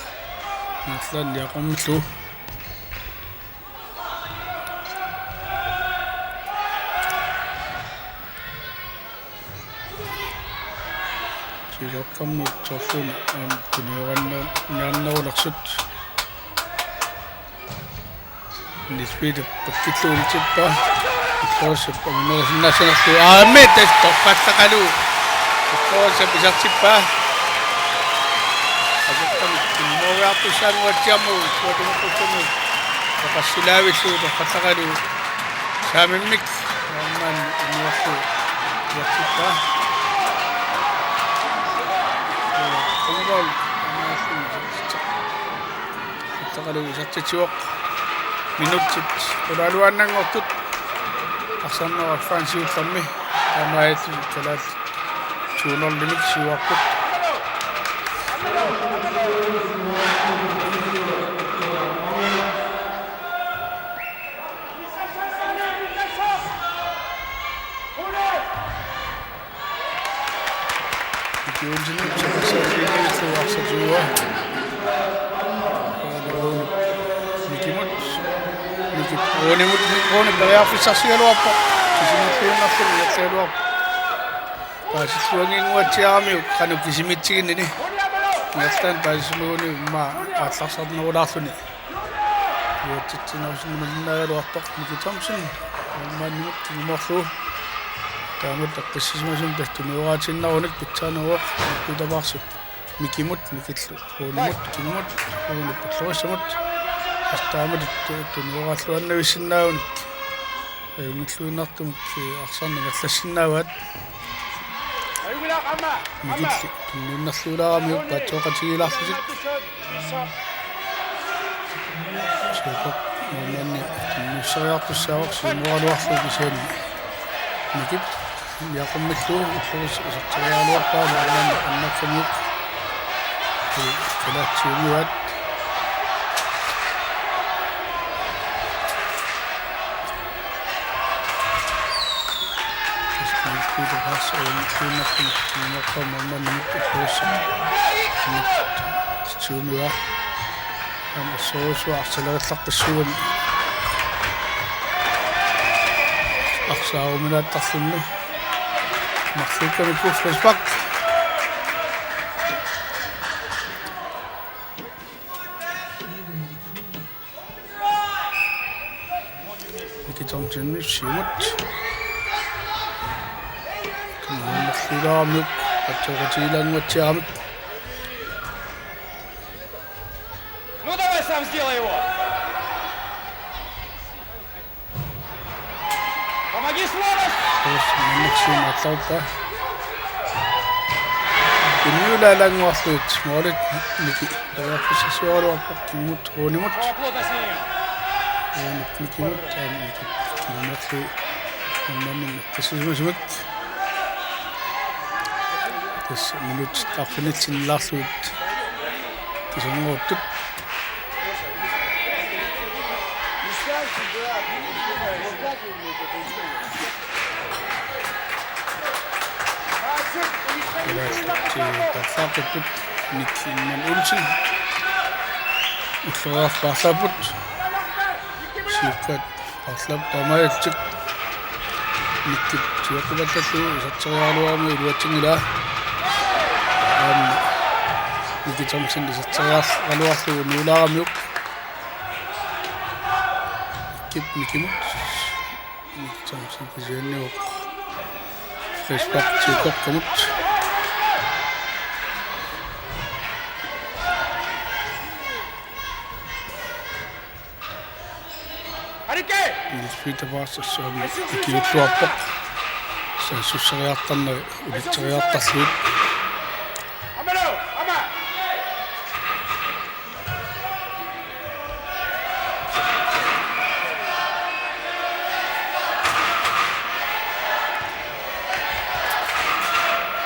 Nielsen Jakob Mitlu. Siloqqamut soorlumi aamma tunioranna-, -niannerulersut. Niels Peter pakkillugu iltippaa. Ullorissap angunerisinnaasanerlugu. Aamma tassa torrattaqalu. Ullorissap isertippaa. Ajoqanik immooriartussaannguatsiarmagu, ullorissami. Oqassilaavillugu torrattaqalu. Saamimmik. Aamma immoorlugu. Isertippaa. Ungol. Torrattaqalu isertitsivoq. Minutsit qulaaluaannanngortut. Arsarnerup affaani siullermi. Taamaalillutik kalaallit to nul-imik siuarput. Miki Olsen, Miki Olsen, Miki Olsen. Mikimut, Miki Roonimut, Miki Roonip periarfissarsigaluarpoq. Kisimiilluinnarlugu ingerlagaluarpoq. Paasilluannginnguatsiaramiuk qanoq kisimiitsiginninni. Ingerlaannaq paasisimagunik immaqa aallarsarnerulaarluni. Uatsitsinerusinnaagaluartoq Miki Thomsen. Aammaanimut kingumorlugu. Taamatut eqqissisimasumik tassa tunioraatiinnarunik pitsaaneruvoq Peter Parsip. Mikimut, Mikillu. Roonimut, Mikimut. Roonip ullorissamut. Tassa taamatut tu-, tunioraalluannavissinnaagunik. Ajunngilluinnartumik, eh, arsarneq ingerlassinnaavaat. Mikilli tunniunnerluulaaramiuk paatsooqatigiilaarlutik. Siukoq maannaanni tunniusseriartussaavoq siumugaluarlugu kisianni. Mikip Jakob Mitlu ullorissap iserteriaraluarpaa maannaanni annertuumik. Kalaatsiumivaat. Arsaaruminaattarluni. Marluukkamikku frispark. Miki Thomsen siumut. Tunniunnerluulaaramiuk paatsooqatigiilaannguatsiaramik. Ну давай сам сделай его! Помоги, Слава! Ус, Маммаксим Атлауппа. Tunniulaalaannguarlutik målit Miki. Periarfissarsioraluarpoq kingumut Roonimut. Roonip Mikimut, aamma Miki. Kingumorlu. Aamma Miki. Qissusimasumik. Tassa minutsit arfinillit sinnilaarlugit tusarneruttut. Kalaallit, eh, paarlaaqqipput Nick Inman Olsen. Ulloriarlutik paarlaapput. Siukkaat paarlaapput taamaalillutik. Nickip siuaqqupallallugu iserteriaraluarami iluatsinngilaa. Aamma Miki Thomsen iserteriaraluarlugu nuulaaramiuk. Nickip Mikimut. Miki Thomsen kisianni frispark siukkaqqamut. Niels Peter Paasassuami ikiulluarpoq. Saassusseriartarneri ulitseriartarlugit.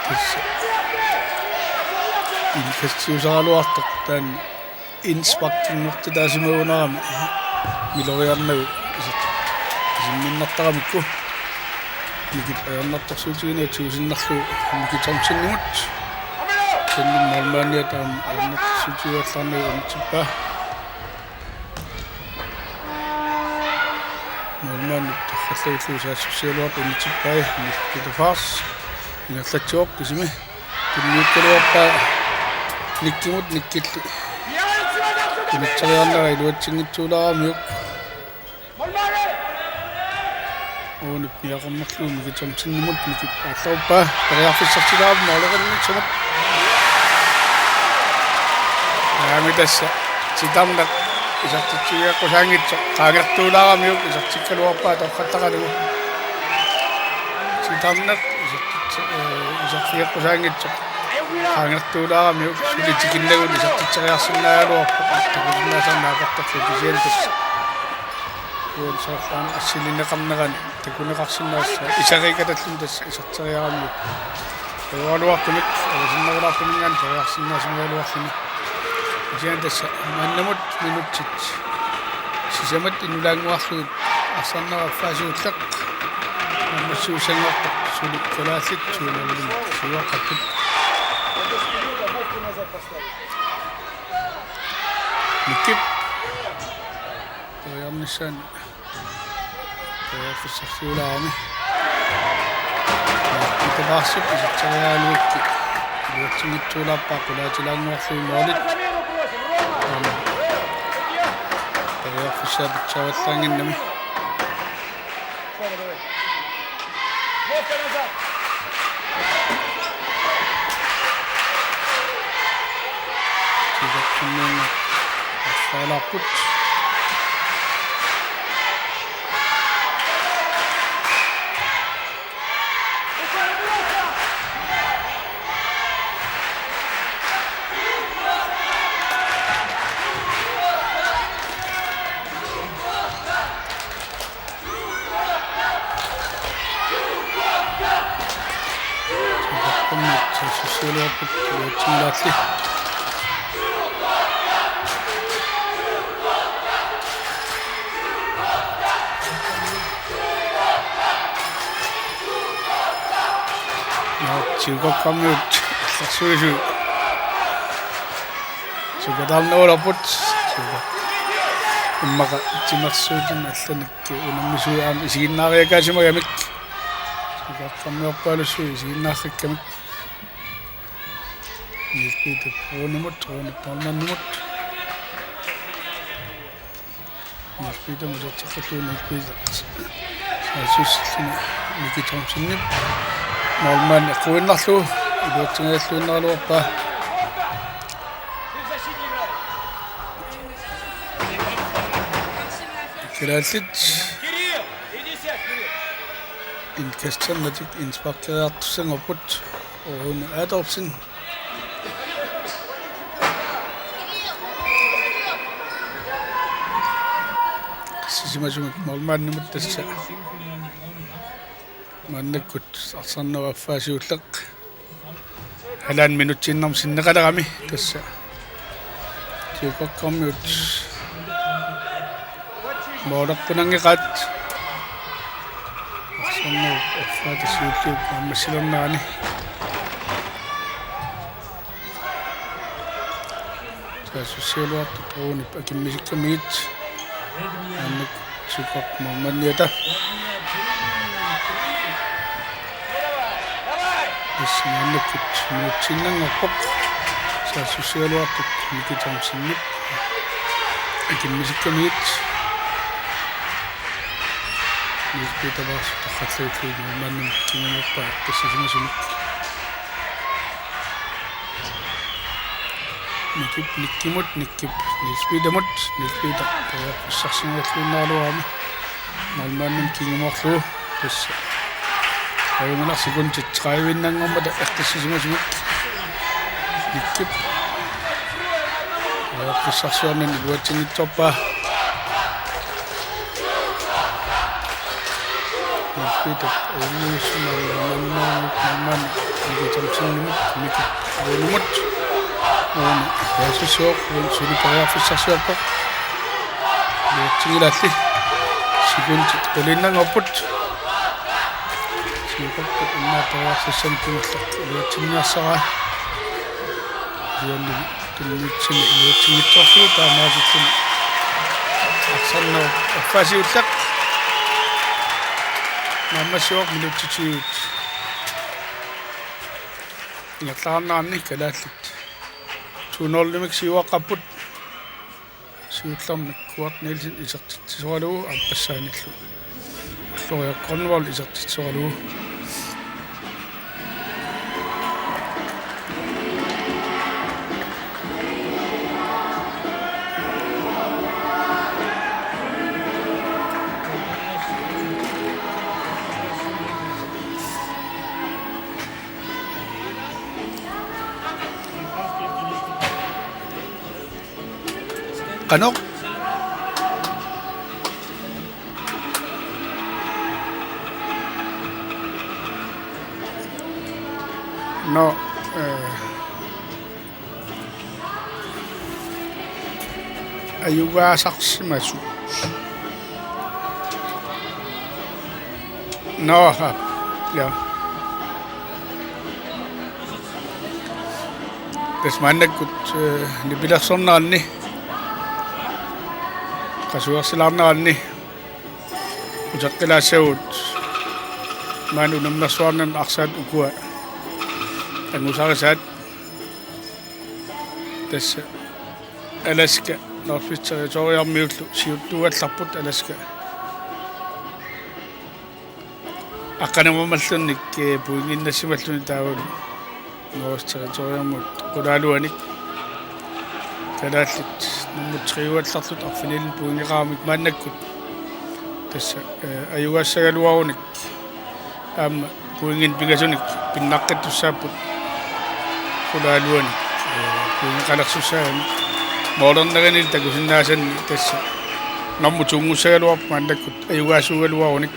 Tassa indkastiusaraluartoq taanna indsparkinngortitaasimagunarami miloriarnagu isit-, isimminnartaramikku. Mikip ajornartorsiutigineq tigusinnarlugu Miki Thomsenimut. Kisianni målmandiata aamma ajornartorsiutigivallaarnagu unitsippaa. Målmandip torrallagullugu saassussigaluartoq unitsippai Niels Peter Paas. Ingerlatsivoq kisimi. Tunniukkaluarpaa Nickimut, Nickilli unitseriarnera iluatsinngitsuulaaramiuk. Uunip niaqornerlugu Miki Thomsenimut, Mikip aallarpaa. Periarfissarsilaarami målerinnitsamut. Aamma tassa titarneq isertitsivigeqqusaanngitsoq, qaangertuulaaramiuk isertikkaluarpaa torrattaqalugu. Titarneq isertitsi-, eh, isertitsivigeqqusaanngitsoq, qaangertuulaaramiuk suli tikinnagu isertitseriarsinnaagaluarpoq, takusinnaasannik naapertorlugu kisianni tassa uani soorlu aamma assilineqarnerani takuneqarsinnaassaaq, iseriikatalluni tassa iserteriaramiuk. Ajoraluartumik avasinnerulaartuminngaanniit periarsinnaasimagaluarluni. Kisianni tassa maannamut minutsit sisamat inulaannguarlugit arsarnerup affaa siulleq. Naammassisussanngortoq suli kalaallit to nul-imut siuaqqapput. Nickip periarnissaanut periarfissarsiulaarami. Peter Paasip iserteriaraluarlugu iluatsinngitsuulaarpaa qulaatilaannguarlugu målit. Aamma periarfissaa pitsaavallaannginnami. Siuaqqammiunngooq arsaalaarput. Siuaqqammiut saassussigaluarput iluatsinngilaalli. Nå, siuaqqammiut assersuisut. Siuaqqammiut taarnerulerput. Siuaqqammiut immaqa timersuutini allanik unammisui aamma isiginnaariakaasimagamik. Siuaqqammiorpaalussuit isiginnaarikkamik. Niels Peter Runimut, Rune Palmanimut. Niels Peter muserteqqullugu Niels Peter. Saassussilluni Miki Thomsenip. Målmand eqquinnarlugu iluatsingajalluinnaraluarpaa. Kalaallit indkasternatik indsparkeriartussanngorput. Rune Adolfsen. Sisimasumik målmandimut tassa. Maannakkut arsarnerup affaa siulleq. Alan minutsiinnarmik sinneqalerami tassa. Tiukakkormiut. Mooraqunangeqaat. Arsenal affaata siulliup naammassilernerani. Saassussigaluartoq Brunip akimmisikkamigit. Annak Sukap målmandiata. Tassa maannakkut minutsiinnanngorpoq. Saassussigaluartoq Miki Thomsenip akimmisikkamigit. Niels Peter Larsen tarrallagillugu målmandimut kingunerpaaq tassisimasumik. Nikip, Nikkimut, Nikkip, Niels Petermut, Niels Peter, periarfissarsiorluinnaraluarami. Målmandimut kingunerlugu, tassa. Ajunnginaq sekundit tredive-innanngormata eqqissisimasumik. Nikkip. Periarfissarsiornani iluatsinngitsoorpaa. Niels Peter, ajunngilaq målmandimut, målmand, Miki Thomsenimut, Miki Brunimut. Aana, saassussivoq, suli periarfissarsiorpoq. Iluatsinngilaalli. Sekundit quliinnanngorput. Siukorput immaqa periarfissanik kingulleq iluatsinniarsaraa. Iluanni tunniussani iluatsinngitsoorlugu taamaasilluni. Arsenal affaasiulleq. Naammassivoq minutsit tyve. Ingerlaarnerani kalaallit to nul-imik siuaqqapput. Siullermik Kuart Nielsen isertitsisoralugu aappassaanillu Ulloq Grønvold isertitsisoralugu. Qanoq? Nå, eh, ajugaasarsimasut. Nå, ja. Tassa maannakkut, eh, nipilersorneranni, qasuersilaarneranni, uteqqilaassagut maani unammersuarnermi arsaq ukua angusarisaat. Tassa Alaska, Northwest Territoriumiullu siuttuugallarput Alaska. Aqqaneq-marlunnik, eh, pointinnassimalluni taavalu Northwest Territoriumut qulaaluanik. Kalaallit nummer tre-ugallarlutik arfinillit pointeqaramik maannakkut. Tassa, eh, ajugaassagaluarunik aamma pointinik pingasunik pinnaqqittussaapput qulaaluanik, eh, pointeqalersussaaganik. Målernerinillu takusinnaasanni tassa nummer to-ngussagaluarpoq maannakkut ajugaasuugaluarunik.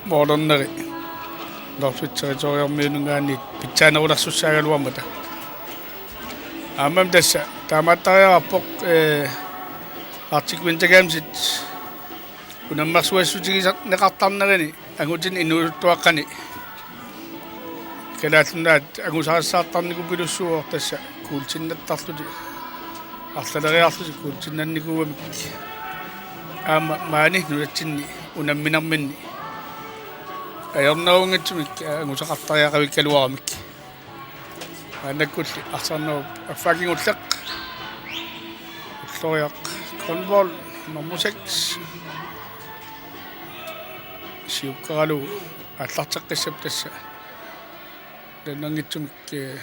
Målerneri Northwest Territoriumiunninngaanniit pitsaanerulersussaagaluarmata. Aammami tassa taamaattariaqarpoq, eh, Arctic Winter Gamesit unammersuassutigineqartarnerini angutini inuusuttuaqqani. Kalaallit Nunaat angusarissaartarnikuupilussuuvoq tassa kuultinnattarlutik arlaleriarlutik kuultinnannikuugamik. Aamma maani nunatsinni unamminerminni ajornerunngitsumik angusaqartariaqavikkaluaramik. Maannakkulli arsarnerup affaa kingulleq. Ulloq Grønvold, nummer seks. Siukkaralugu aallarteqqissapput tassa. Taannanngitsumik, eh,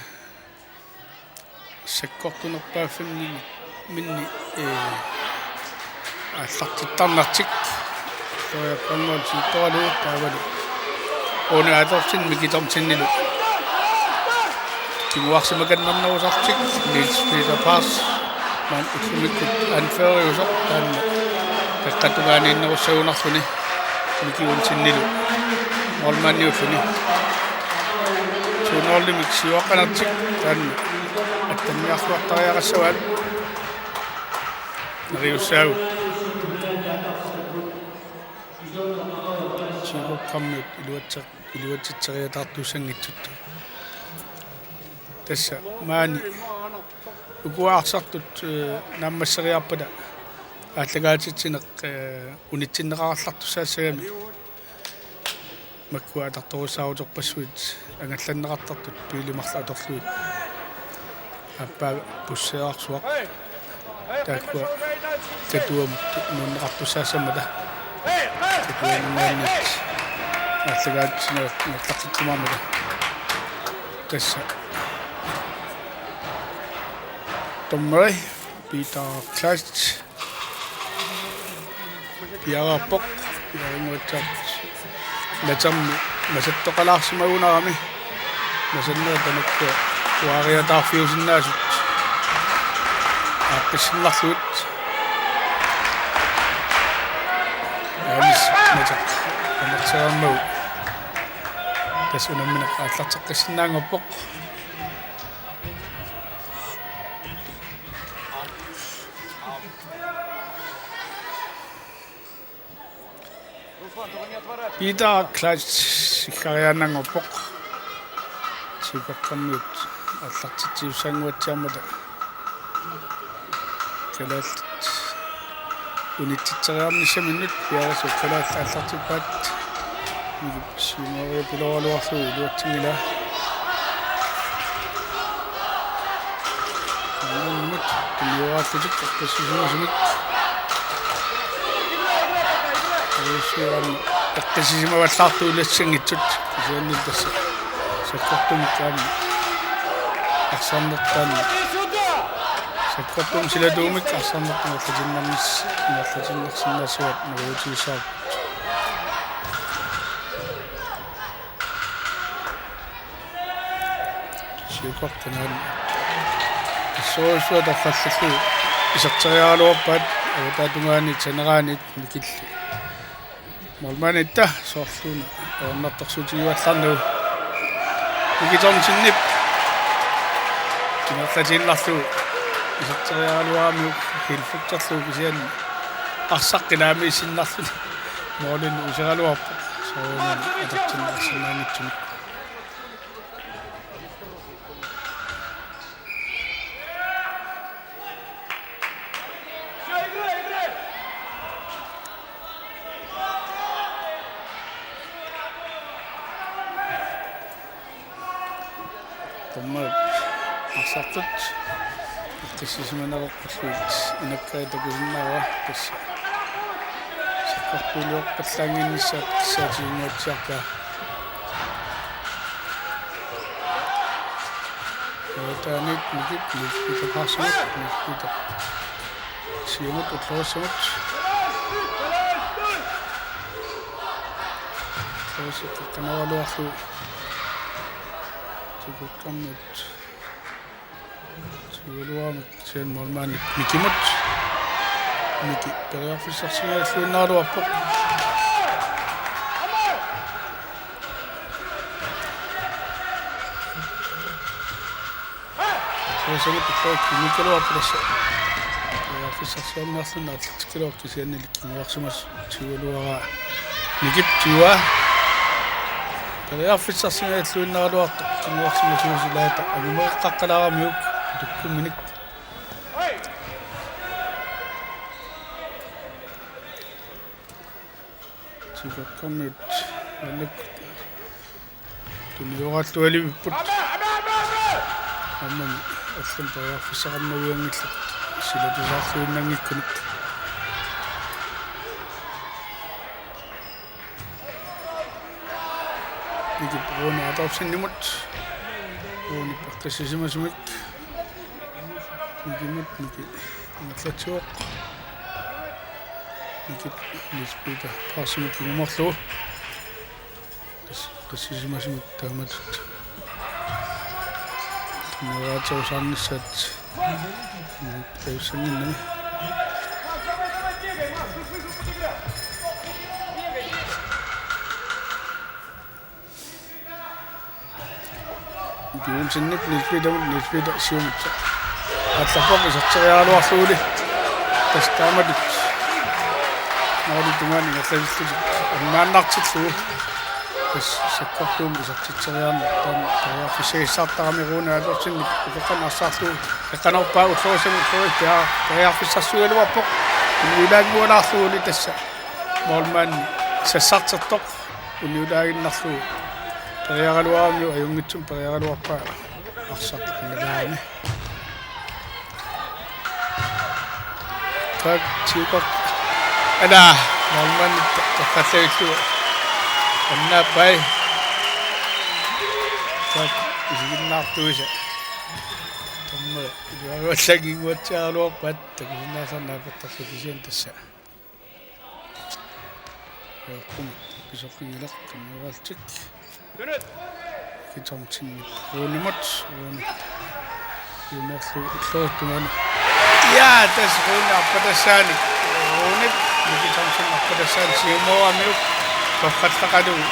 sakkortunerpaaffimminni, eh, aallartittarnertik. Ulloq Grønvold siuttoralugu taavalu Rune Adolfsen Miki Thomsenilu kinguarsimakannernerusartik Niels Peter Pars maani ullumikkut anføreriusoq taanna peqqata tungaaniinnerussagunarluni Miki Olsenilu målmandiulluni. Tunoorlimik siuaqqanertik taanna attanniarluartariaqassavaat. Neriussaagut. Siuaqqamiut iluatse-, iluatsitseriataartuussanngitsut. Tassa maani ukua arsartut, eh, naammasseriarpata aallakaatitsineq, eh, unitsinneqarallartussaassagami. Makkua atartorussaaruterpassuit angallanneqartartut biilit marluk atorlugit. Aappaa busseerarsuaq. Taakkua Katuamut nuunneqartussaassammata. Katuaminngaanniit aallakaatitsineq ingerlaqqikkumaarmata. Tassa. Dommeri Peter Kleist. Piareerpoq, piareernuatsiarpoq. Natermi masattoqalaarsimagunarami. Masanneri tamakku uariataarfiusinnaasut. Aaqqissinnarlugit. Jaanis Nater. Tamarserammagu. Tassa unammineq aallarteqqissinnaanngorpoq. Peter Kleist siggariaannanngorpoq. Siuaqqamiut aallartitsisussaannguatsiarmata. Kalaallit unitsitseriarnissaminnut piareersut kalaallit aallartippaat. Siumoriupilooraluarlugu iluatsinngilaa. Aamma tunnioraallutik eqqissisimasumik. Ajuussiuaanni eqqissisimavallaartuulissanngitsut kisianni tassa sakkortuumik aamma arsarnertaanni. Sakkortuumik silatuumik arsarnertut ingerlatinnernis-, ingerlatinnarsinnaassavaat neriuutigissavarput. Siuaqqamiut. Assorujussuaq torrallallu iserteriaraluarpaat avataata tungaani saneraanit Mikilli. Målmanditta soorluuna ajornartorsiutigivallarnagu. Miki Thomsenip ingerlatiinnarlugu iserteriaraluaramiuk hilfukterlugu kisianni arsaq qilaamiissinnarluni målinik useraluarpoq. Soorunami atortinneqarsinnaanngitsumik. Dommerit arsartut eqqissisimaneqarlutik inakkaat takusinnaavara tassa. Sakkortuuliorpallaannginnissaat kissaatiginnguatsiarpaa. Taanit Mikip, Mikip Peter Parsimut, Mikip Peter. Siumut, Ullorissamut. Ullorissamut qanavaluarlu. Siuaqqamiut. Siualuarmik. Sen målmandip Mikimut. Miki periarfissarsinnaalluinnaraluarpoq. Sen sumut tulluuk Mikkaluarpoq tassa. Periarfissarsiorniarluni aallartikkaluarpoq kisiannili kinguarsimasut. Siualuaraa Mikip siua. Periarfissarsinnaalluinnaraluartoq kinguarsimasuusilaata angumeqqaqqalaaramiuk tukkumminik. Siuaqqamiut annak tunnioraallualivipput. Aamma allan periarfissaqarnavianngillat silatusaarluinnanngikkunik. Mikip Rune Adolfsenimut. Rune eqqissisimasumik. Mikimut Miki. Ingerlatsivoq. Mikip Niels Peter Parsimut kingumerlugu. Eqqissisimasumik taamatut. Nuaatsuusaarnissaat. Tajussannginnami. Jonsenip Niels Peterimut, Niels Peter siumut. Aallarpoq iserteriaraluarluguli. Tassa taamatut. Maali tungaani ingerlatillutik. Ammaannartillugu. Tassa sakkortuumik isertitseriarneq taanna periarfissagissaartarami Rune Adolfsenip utoqqanik arsarlugu. Qeqqanorpaa Ullorissamut Ulloris pia-, periarfissarsiugaluarpoq. Uniulaanngualaarluguli tassa. Målmandi sassartertoq. Uniulaaginnarlugu. Periaraluaramiuk ajunngitsumik periaraluarpaa. Arsaq qillalaarami. Tak, Tigok. Ala, målmandi toqqallavillugu. Annaappai. Tak, isiginnaartuisa. Tammeri, iluaruallaginnguatsiaraluarpaat, takusinnaasarnaapertarput kisianni tassa. Joakim pisoqanngilaq tunnioraltik. Miki Thomsen Runemut, Rune. Siumoorlugu Ulloris tungaanut. Ja, tassa Rune arpatassaanik. Rune, Miki Thomsen arpatassaanik siumooramiuk. Toqqallaqalugu.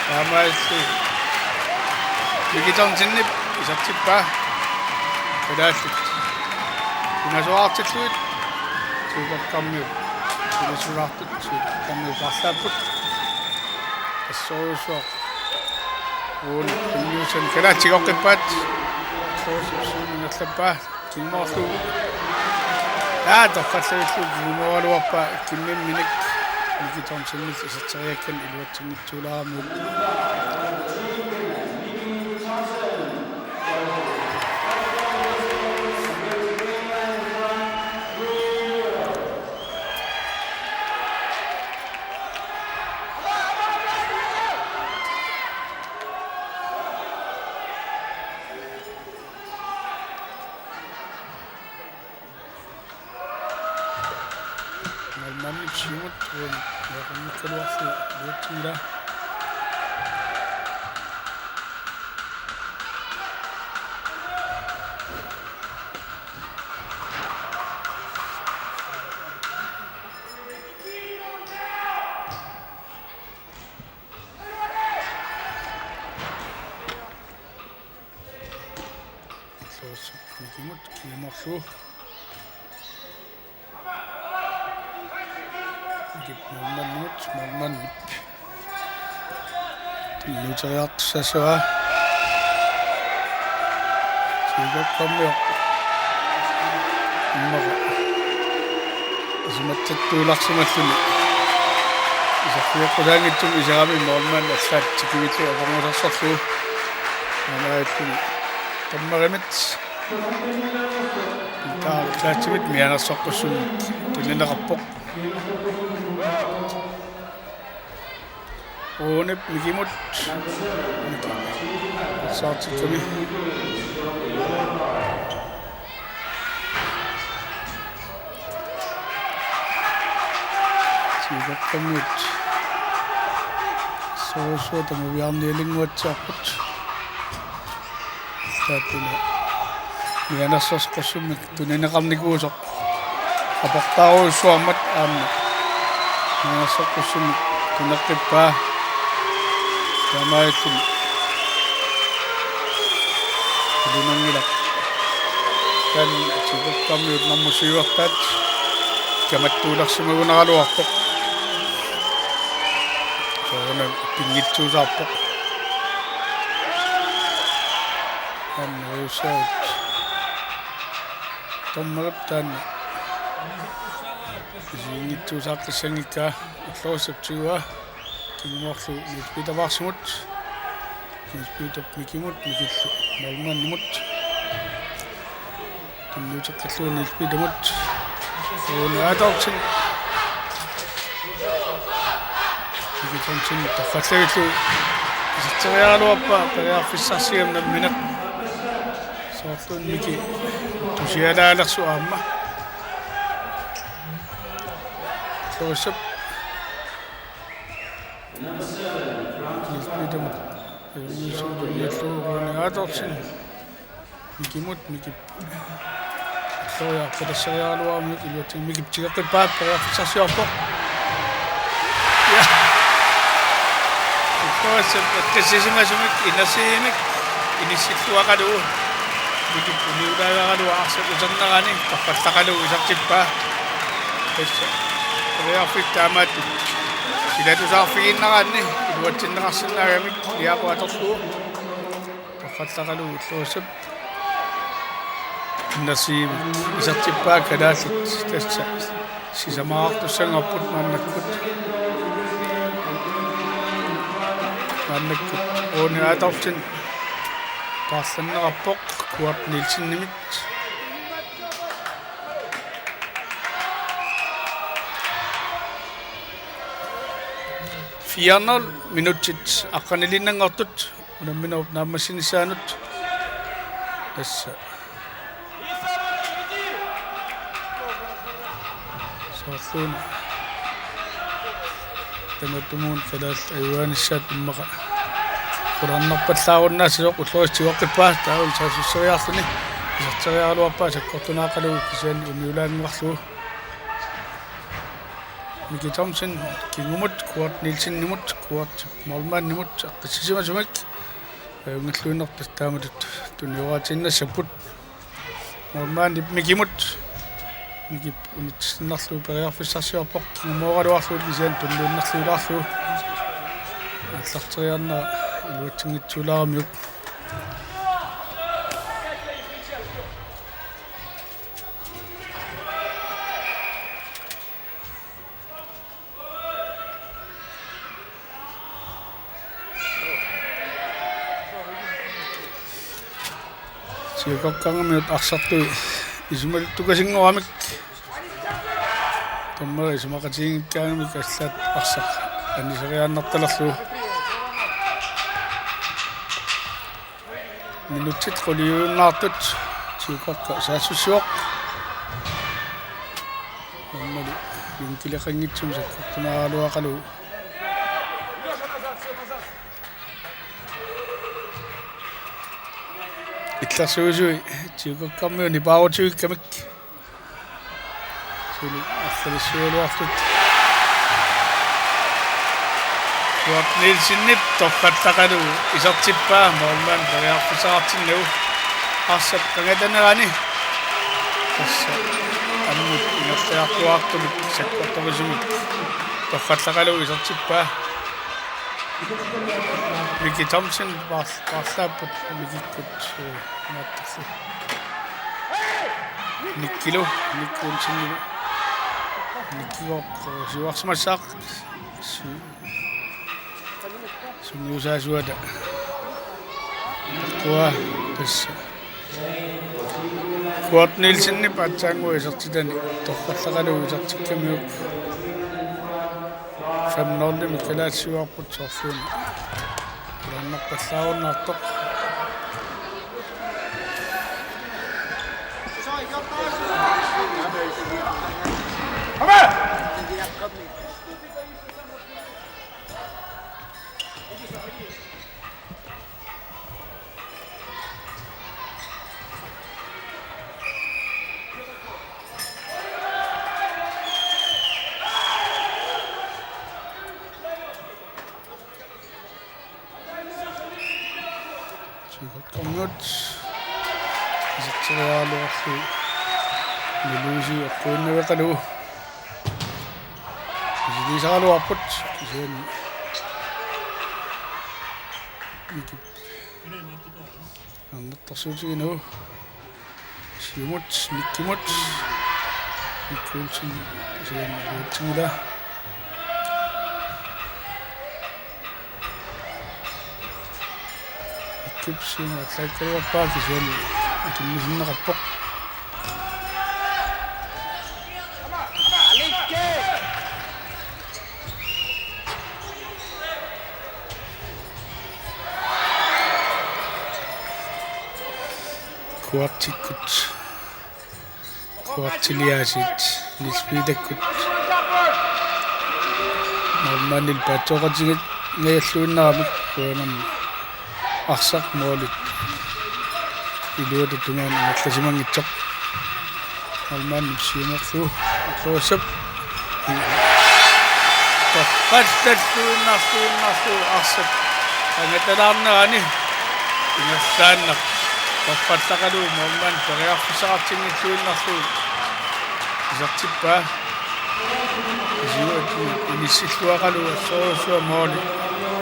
Taamaalillugu. Miki Thomsenip isertippaa. Kalaallit. Pingasoraartillugit. Tiukakkammiut. Pingasoraartut. Tiukakkammiut paarlaapput. Assorujussuaq. Uun pinniusan kalaatsik oqqippaat. Soorsuup ingerlappaa. Kingumoorlugu. Aa, toqqallavillugu kingumooraluarpaa. Kimmimminik. Miki Thomsenimit iserteriakkani iluatsinngitsuulaaramut. Målmandip siumut, uani, uani, Mikimut, Mikimorlu. Mikip målmandimut, målmandip. Tunniuteriartussassavaa. Siukorpammior. Immaqa. Isumatsattuularsimalluni. Iserfigeqqusaanngitsumik iserami målmand allaat tikivillugu akornusarsorlugu. Aamma aalluni. Dommerimit. Peter Klaatsimit mianersoqqussummik tunineqarpoq. Ruunip Mikimut. Miki. Saartikkami. Siukorpammiut. Soorsuaq tamaviaarnialinnguatsiarput. Taakkuna mianersoqqussummik tunineqarnikuusoq. Aportaarujussuarmat aamma. Mianersoqqussummik tuneqqippaa. Taamaalilluni. Ilinanngilaq. Taanna Siukorpammiut nummer syv-ertaat. Kamattuulersimagunaraluarpoq. Soorunami pinngitsuusaarpoq. Annerussaat. Dommerip taanna. Isiginngitsuusaartassanngikkaa Ullorissap tiguaa. Kingumoorlugu Niels Peter Varsimut. Niels Peter Mikimut, Mikillu målmandimut. Tunniuteqqillugu Niels Petermut. Rune Adolfsen. Miki Thomsen torrallavillugu. Iserteriaraluarpaa periarfissarsiornermineq. Soorluuna Miki tusialaalersoq aamma. Ullorissap. Niels Petermut. Nielsen tunniullugu Rune Adolfsen. Mikimut, Mikip. Soorlu periarfissarsiaraluaramiuk iluatsinngilaq, Mikip tigeqqippaa, periarfissarsiorpoq. Ja. Ullorissap eqqissisimasumik inersiimik. Inissilluaqalu. Mikip uniulaagaraluaq arsaq uternerani torrallaqalu isertippaa. Tassa. Periarfissaq taamaattut ilatusaarfigiinnaraanni iluatsinneqarsinnaagamik Liaqu atorlugu. Torrallaqalu ulloq. Innersuussaq isertippaa kalaallit tassa. Sisamaqartussanngorput maannakkut. Maannakkut Rune Adolfsen paarlanneqarpoq Kurt Nielsenimit. Fire nul minutsit aqqaniliinnanngortut unamminerup naammassinissaanut. Tassa. Soorluuna. Tamatumuuna kalaallit ajugaanissaat immaqa qularnarpallaarunnaassasoq ulloq tigoqqippaa taavalu saassusseriarluni. Iserteriaraluarpaa sakkortunaaqalugu kisianni uniulaannguarlugu. Miki Thomsen kingumut, Kurt Nielsenimut, Kurt målmandimut aqqissisimasumik. Ajunngilluinnarpoq taamatut tunioraatiinnassapput. Målmandip Mikimut. Mikip unitsiinnarlugu periarfissarsiorpoq. Kingumooraluarlugu kisianni tunniinnarluilaarlugu. Aallarteriarnera iluatsinngitsooramiuk. Tiukakkarmiut arsartui isumaluttukasinngoramik. Tammeri isumaqatiginngikkaangamik allaat arsaq aniseriaannartalerlugu. Minutsit quliujunnaartut Tiukakka saassussivoq. Aammalu vinkileqanngitsumik sakkortunaaraluaqalugu. Illersuisui Tiukakkarmiut nipaarutivikkamik. Suli arlalissugaluartut. Kurt Nielsenip torrallaqalugu isertippaa målmand periarfissaqartinnagu. Arsaq qangatanerani. Tassa ammut ingerlajartuartumik sakkortorisumik torrallaqalugu isertippaa. Miki Thomsen paar-, paarlaapput Mikikkut, eh, maattarlu. Nikkilu, Nikku Olsenilu. Nikkigooq, eh, siuarsimassaaq. Si-, sungiusaasuata. Takkua tassa. Kurt Nielsenip aatsaannguaq isertitani torrallaqalugu isertikkamiuk. Fem nul-imik kalaallit siuarput soorluuna. Qularnarpallaarunnaartoq. Siukortarmiut. Iserteriaraluarlugu. Niluusi eqquinnaveqalugu. Iserteriaraluarput. Kisianni. Mikip. Annertarsuutiginnagu. Siumut, Nikkimut. Nikku Olsen, kisianni iluatsinngilaq. Nikkip siumut allaakkaluarpaa kisianni atunnisinneqarpoq. Kuartikkut. Kuartiliaasiit Niels Peterkut. Målmandillu paatsoqatiginngajalluinnaramik qujanarmi arsaq målit iluata tungaanut ingerlasimanngitsoq. Målmandip siumerlugu atorissap. Torrallalluinnarluinnarlugu arsaq qangatalaarnerani. Ingerlaannaq torrallaqalugu målmand periarfissaqartinngilluinnarlugu isertippaa. Kisianni inissilluaqalugu assorujussuaq måli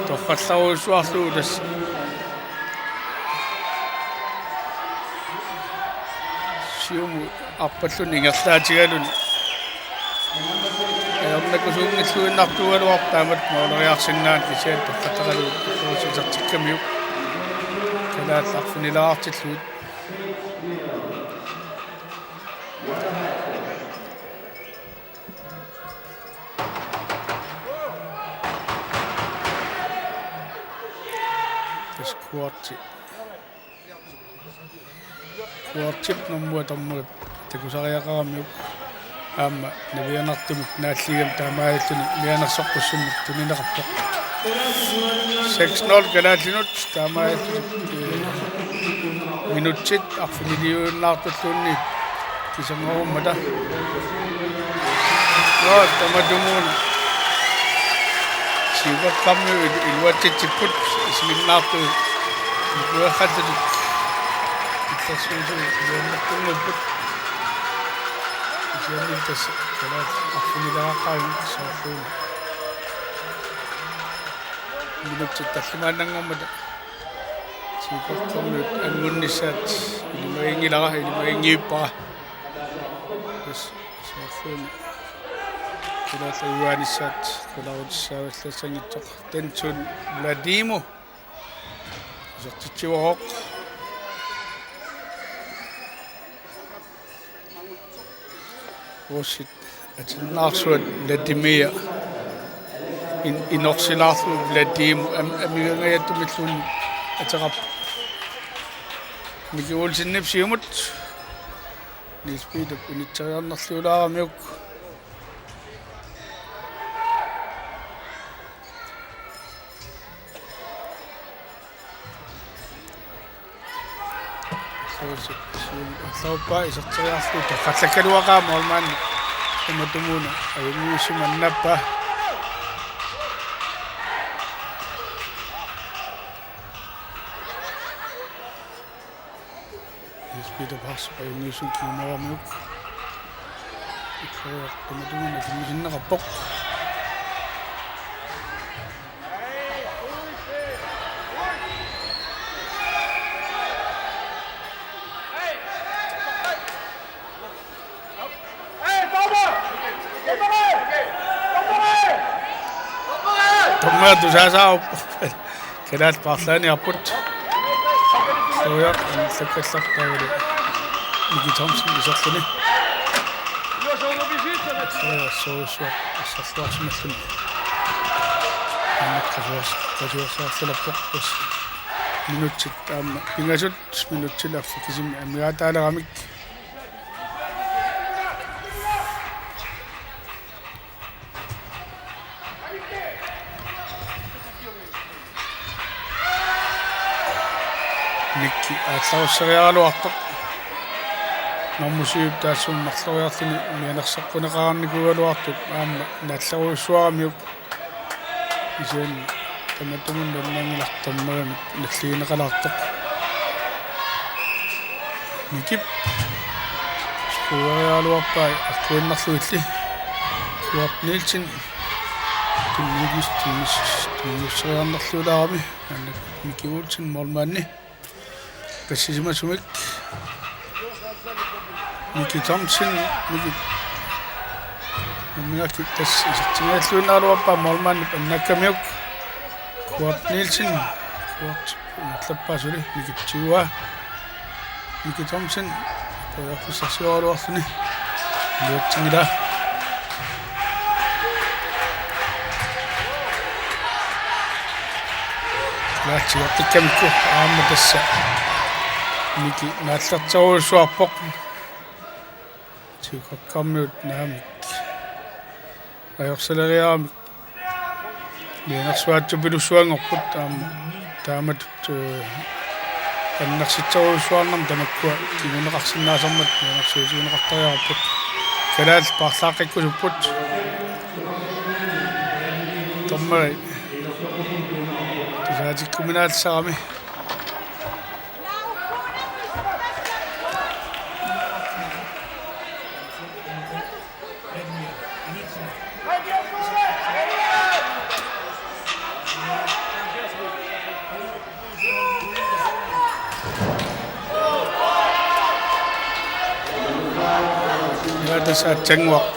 torrallarujussuarlugu tassa. Siumut arpalluni ingerlaatigaluni ajornakusuunngilluinnartuugaluarpoq taamatut måleriarsinnaaneq, kisianni torrallaqalugu isertikkamiuk kalaallit arfinileriartillugit. Tassa Kuarti. Kuartip nummer to måli takusariaqaramiuk aamma navianartumik naalliugamik taamaalilluni mianersoqqussummik tunineqarpoq. Seks nul kalaallinut taamaalilluni, eh, minutsit arfiniliuinnaartulluunniit kisanngorummata. Nå, tamatumuuna Tiukaqqammiut il-, iluatsitsipput isiginnaartut nikuerrattutik illersuisui iliornartunnguupput. Kisianni tassa kalaallit arfinileriaqqaavut soorluuna. Minutsit tallimaannanngormata Tiukaqqammiut anngunnissaat ilimaginngilara, ilimaginngilara. Tassa soorluuna kalaallit ajugaanissaat qularutissaavallassanngitsoq. Tentsun Vladimir. Isertitsivoq. Russit atinnaarsuat Vladimir. In-, inorsilaarlugu Vladimir. Am-, amigangajattumilluunniit ateqarpoq. Miki Olsenip siumut. Niels Peter unitseriarnerliulaaramiuk. Soorlu siumut allauppaa iserteriarlugu torrallakkaluaqaaq målmand tamatumuuna ajunngivissumik annappaa. Niels Peter Parsip ajunngivissumik kinguneqaramiuk. Ittooq tamatumuuna sinneqarpoq. Dommer tusaasaarpoq. Kalaallit paarlaaniarput. Soorlu annerlakkallartaavali Miki Thomsen iserluni. Soorlu soorlu asserluarsimalluni. Aamma qasuersa-, qasuersaartalerpoq. Minutsit aamma pingasut minutsit arfineq-kisimik amigaataaleramik. Miki aallarusseriaraluartoq. Normu syv taassuma marloriarluni mianersoqquneqarnikuugaluartoq aamma naallerujussuaramiuk. Kisianni tamatumunnga nanngilartornermi nalligineqalaartoq. Mikip skueriaraluarpai aqquinnarluilli. Kuart Nielsen. Tunnius-, tunnius-, tunniusseriarnerliulaarami. Anna Miki Olsen målmandi. Passisimasumik. Miki Thomsen, Miki. Nammineerlutik tassa isertingajalluinnaagaluarpaa målmandip annaakkamiuk. Kuart Nielsen, Kuart ingerlappaa suli, Miki tiua. Miki Thomsen, periarfissarsioraluarluni. Iluatsinngilaa. Kalaallit tigoqqikkamikku aamma tassa Miki naallerterujussuarpoq. Tigoqqammiut naamik ajorsaleriaramik mianersuaatsupilussuanngorput aamma taamatut, eh, annersitserujussuarnermi tamakkua kinguneqarsinnaasarmata mianersuutigineqartariaqarput. Kalaallit paarlaaqqikkusupput. Dommeri tusaatikkuminaatissarami. Aatsaannguaq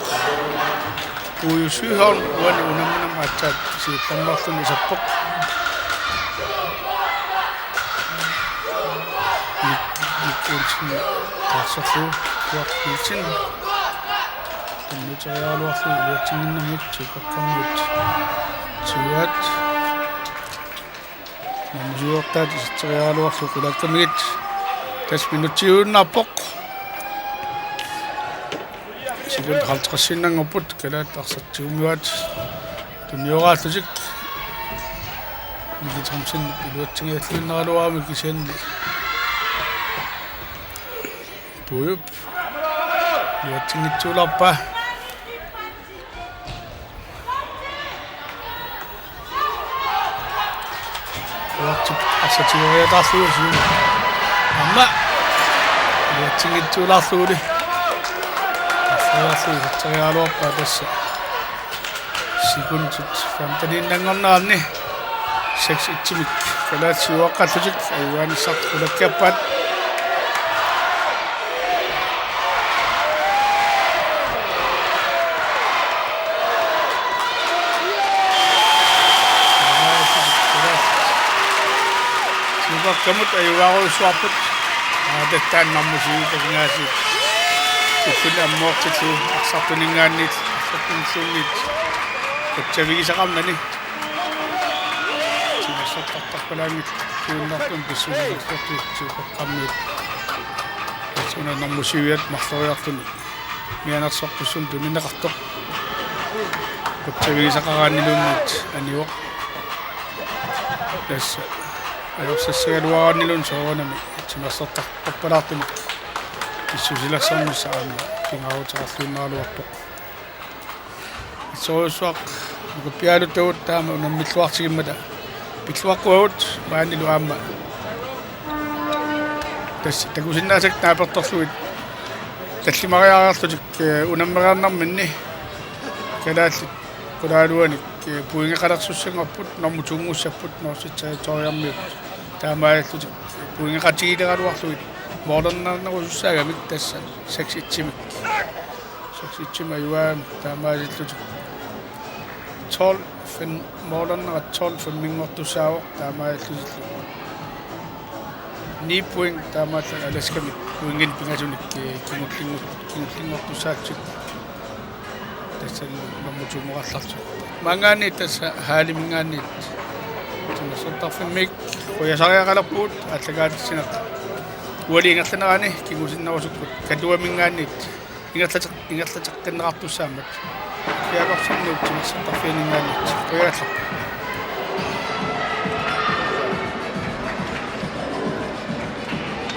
Puju Søholm uani unamminermi aatsaat siullermeerluni isappoq. Mik-, Mik Olsen taarserlugu Kurt Nielsen. Tunniuteriaraluarlugu iluatsinnginnamiuk Tiukaqqammiut siuaat. Nummer syv-ortaat iserteriaraluarlugu qulakkamigit. Tassa minutsiuinnarpoq. Sekundit halvtredsiinnanngorput, kalaallit arsaq tigummivaat. Tunnioraallutik. Miki Thomsen iluatsinngilluinnaraluarami kisianni Pujup iluatsinngitsuulaarpaa. Kuartip arsaq tigoriataarlugu siumut. Aamma iluatsinngitsuulaarlugulu. Arsaq iluatsinngitsuulaarpaa tassa. Sekundit femteniinnanngorneranni seks et-imik kalaallit siuaqqallutik ajugaanissartik qulakkeerpaat. Tiukaqqamut ajugaarujussuarput. Aa, tassa taanna nummer syv-ip asingaasiit. Ulluni ammoortillugu arsartuninngaanniit, arsartunilluunniit qutsavigisaqarnani. Timersortartarpalaanngilaq siunnerput pissusilersortut Tiukaqqammiut. Tassa una nummer syv-iat marloriarluni mianersoqqissummik tunineqartoq. Qutsavigisaqaraanniluunniit anivoq. Tassa ajorsassagaluaraanniluunniit soorunami timersortartarpalaartumik pissusilersornissaq aamma pingaaruteqarluinnaraluarpoq. Assorujussuaq nukappiaraaluttagut taama unammilluartigimmata pilluaqquagut maanilu aamma. Tassa takusinnaasakkut naapertorlugit tallimariareerlutik, eh, unammereernerminni kalaallit qulaaluanik, eh, pointeqalersussanngorput, nummer to-nngussapput Norsaq Territoriumiut. Taamaalillutik pointeqatigileraluarlugit målernerusussaagamik tassa seks et-imik. Seks et-imik ajugaamik taamaalillutik. Tolv fem, målernerat tolv fem-inngortussaavoq taamaalillutillu. Ni point taamaallaat Alaskamit pointinik pingasunik, eh, kingullinngut-, kingullinngortussaatsit. Tassa nummer to-nngoqartartut. Maanngaanniit tassa Haalimingaanniit. Timersortarfimmiit qujasariaqalerpugut aallakaatitsineq. Uali ingerlanerani kingusinnerusukkut Katuaminngaanniit. Ingerlateq-, ingerlateqqinneqartussaammat. Kiakorsinnuut timersortarfianinngaanniit. Qujagallarput.